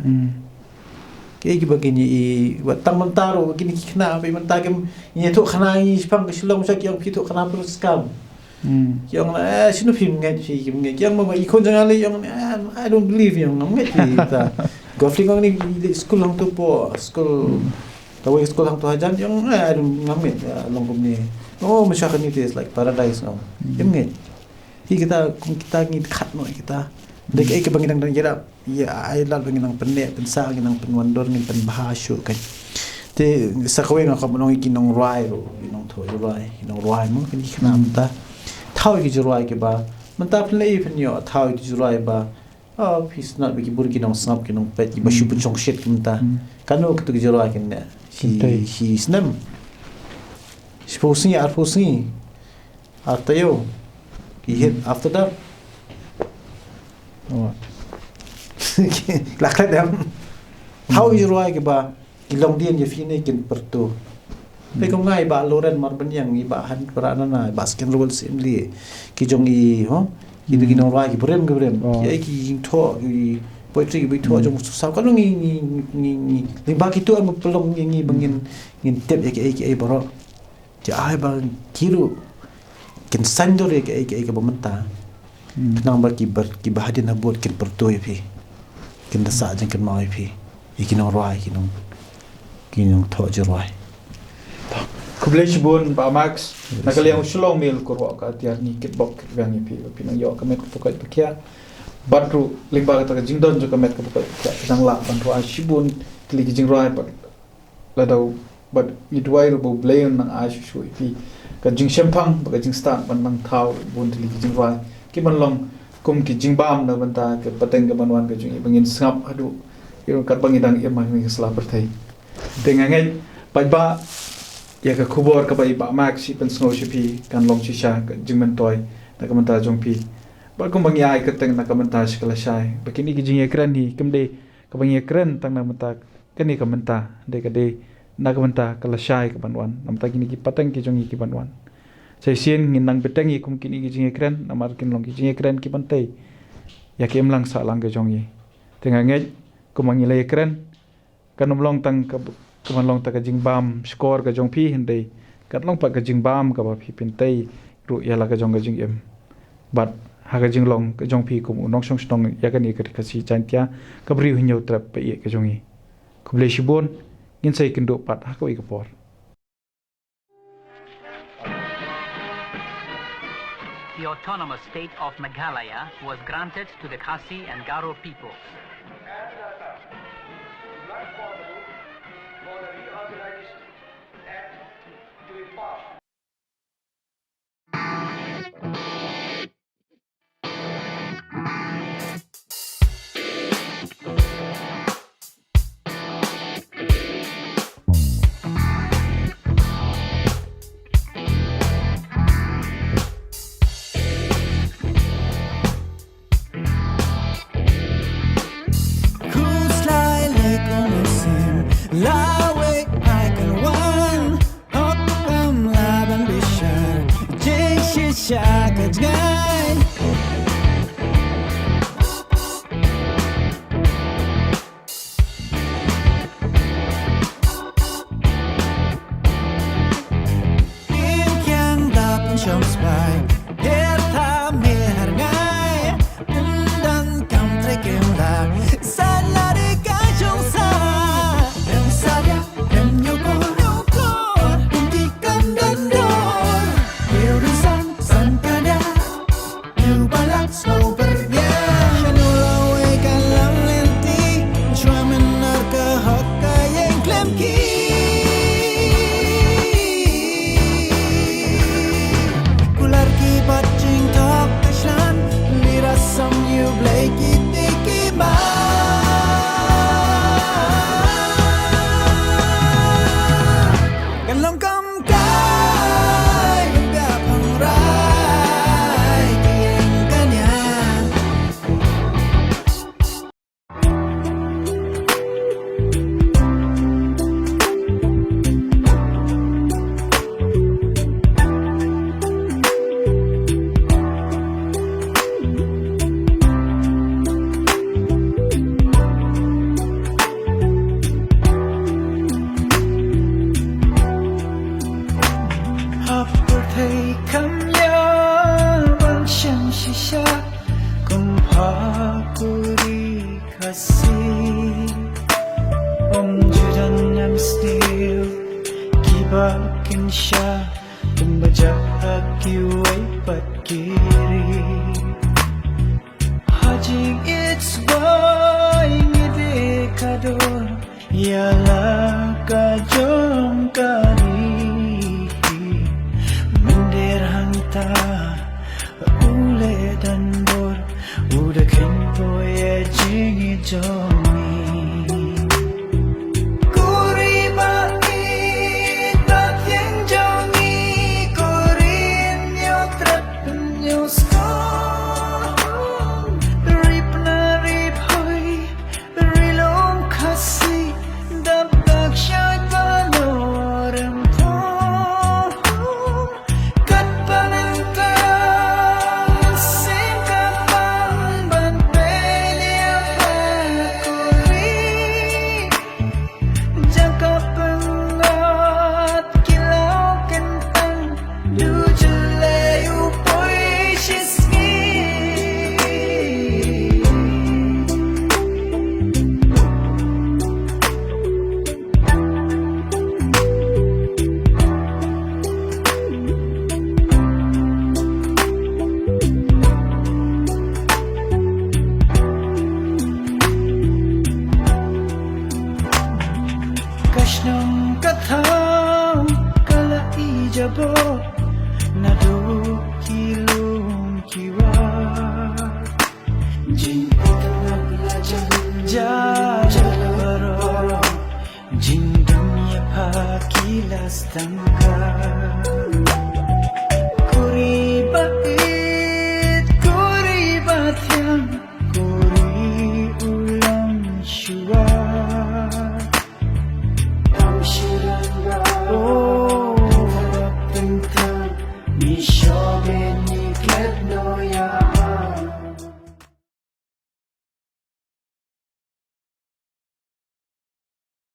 Kiei kiba ngin ïohi, wat tang mynta ruh kine ki khynnah, ba mynta kim, ngin ïathuh khana ngi shaphang ka Shillong, sha ki ong phi ïathuh khana pyrskam. Ki ong na, eh, shano phim ngeit phi, kim ngeit. Ki ong ma, i khun jong nga lei, i ong, eh, I don't believe, i ong, ngam ngeit phi ta. Gofling ong ni, i leit skul hangto po, skul. Kawei ka skul hangto hajan, i ong, eh, I don't, ngam ngeit, eh, long kumne. Oh, mynshuwa kane te is like paradise, i ong. Im ngeit. Hi kita, kum kita ngi khat noh kita. Dei kaei kaba ngi dang dang ïarap. Ïa, ai lad ba ngi nang pynneh, pynsah, ngi nang pynwandur, ngi pynbha shuh kan. Te sa kawei nga kwah ban ong ïa ki nongrwai ruh, ki nongthoh jingrwai, ki nongrwai mo, kine ki khynnah mynta. Thaw ïa ki jingrwai kiba mynta phin leh, phin ïoh thaw ïa ki jingrwai ba, oh, phi sngewtynnat ba ki bun ki nongsngap, ki nongpeit, kiba shu pynshongshit ki mynta. Kano kito ki jingrwai kin leh? Shi, shi snem. Shiphew sngi, arphew sngi. Ar taïew ki hit after that. Oh. La klet em. Thaw ïa ki jingrwai kiba ki longdien ïa phi ne kin pyrto. Peit kum nga, i Bah Loren Marbaniang, i Bah Hanpra Nana, i Bah Sken Rwel Syiemlieh, ki jong i, ho? Ki dei ki nongrwai kiba rim kiba rim. Ki ai ki jingthoh, ki poetry kiba i thoh jong u Saw. Ka long ngi, ngi, ngi, ngi. Lyngba kito em ba pynlong ïa ngi ba ngin, ngin tip ïa ki ai ki ai baroh. Ki ai ba ki ruh kin saiñdur ïa kaei kaei kaba mynta. Khnang ba kiba, kiba hadien habud kin pyrto ïa phi. Kin da sah jingkynmaw ïa phi. Ïa ki nongrwai, ki nong, ki nongthoh jingrwai. Khublei shibun Bah Max. Na ka liang u Shillong Mail Kyrwoh ka atiar ngi kitbok kitbiang ïa phi ba phi nang ïoh ka met kaba koit ba khiah. Bad ruh lyngba kata ka jingdon jong ka met kaba koit ba khiah phi nang lah ban rwai shibun tylli ki jingrwai bad lada u, bad ngi duwai ruh ba U Blei un nang ai shuh shuh ïa phi ka jingshemphang bad ka jingstad ban nang thaw bun tylli ki jingrwai ki ban long kum ki jingbam na bynta ka pateng ka ban wan ka jong ngi ba ngin sngap haduh ïa katba ngi dang im ha kane ka sla pyrthei. Te nga ngeit paidbah, Ïa ka khubor kaba i Bah Max i pynsngew sha phi kan long shisha ka jingmyntoi na ka bynta jong phi. Bad kumba ngi ai kyrteng na ka bynta sha ka lashai, ba kine ki jingïakren hi kim dei kaba ngi ïakren tang na ka bynta kane ka mynta, dei ka dei na ka bynta ka lashai kaban wan, na ka bynta kine ki pateng ki jong ngi kiban wan. Sa shisien ngin nang bteng ïa kum kine ki jingïakren namar kin long ki jingïakren kiban tei ïa ka imlang sahlang ka jong ngi. Te nga ngeit kumba ngi la ïakren, kan ym long tang ka, kaban long tang ka jingbam shkor ka jong phi, hynrei kan long pat ka jingbam kaba phi pyntei ruh ïa la ka jong ka jingim. Bad ha ka jinglong ka jong phi kum u nongshong shnong ïa kane ka Ri Khasi Jaiñtia, ka briew Hynñiewtrep ba ïeit ka jong ngi. Khublei shibun, ngin sa ïakynduh pat ha kawei ka por. The Autonomous State of Meghalaya was granted to the Khasi and Garo peoples. Khuslai leh kong sim, lawei ai kan wan. Hok kam la ban bishar, jai shisha ka jngai. Kim kiang da pynshong spy, her tha me her ngai. Yndan kam trei kim da, sa la ri ka jong sa. Em sa ya, em nyo ko, nyo ko. Em di kam dan dor. Em di san, san ka da. Ïa u balak sngewbha ïa. Shano lawei ka lang lynti, shuwa mynnar ka hok ka ïeng khlem ki. Kular ki bat jingthok ka shlan, lira sam ïa u Blei ki tei ki ma. Kan long kam kai, kan bia phang rai, ki ïeng kan ïa. Hapyrthei kam ïa ban shem shisha kum ha ku Ri Khasi. Ym ju don ym sniew kiba kynsha, kumba jah ha kiwei pat ki ri. Ha jingïeit sbai ngi dei ka dur ïa la ka jong ka ri. Myndir hangta u leh don bor, u da kheiñ poi ïa jingïeit jong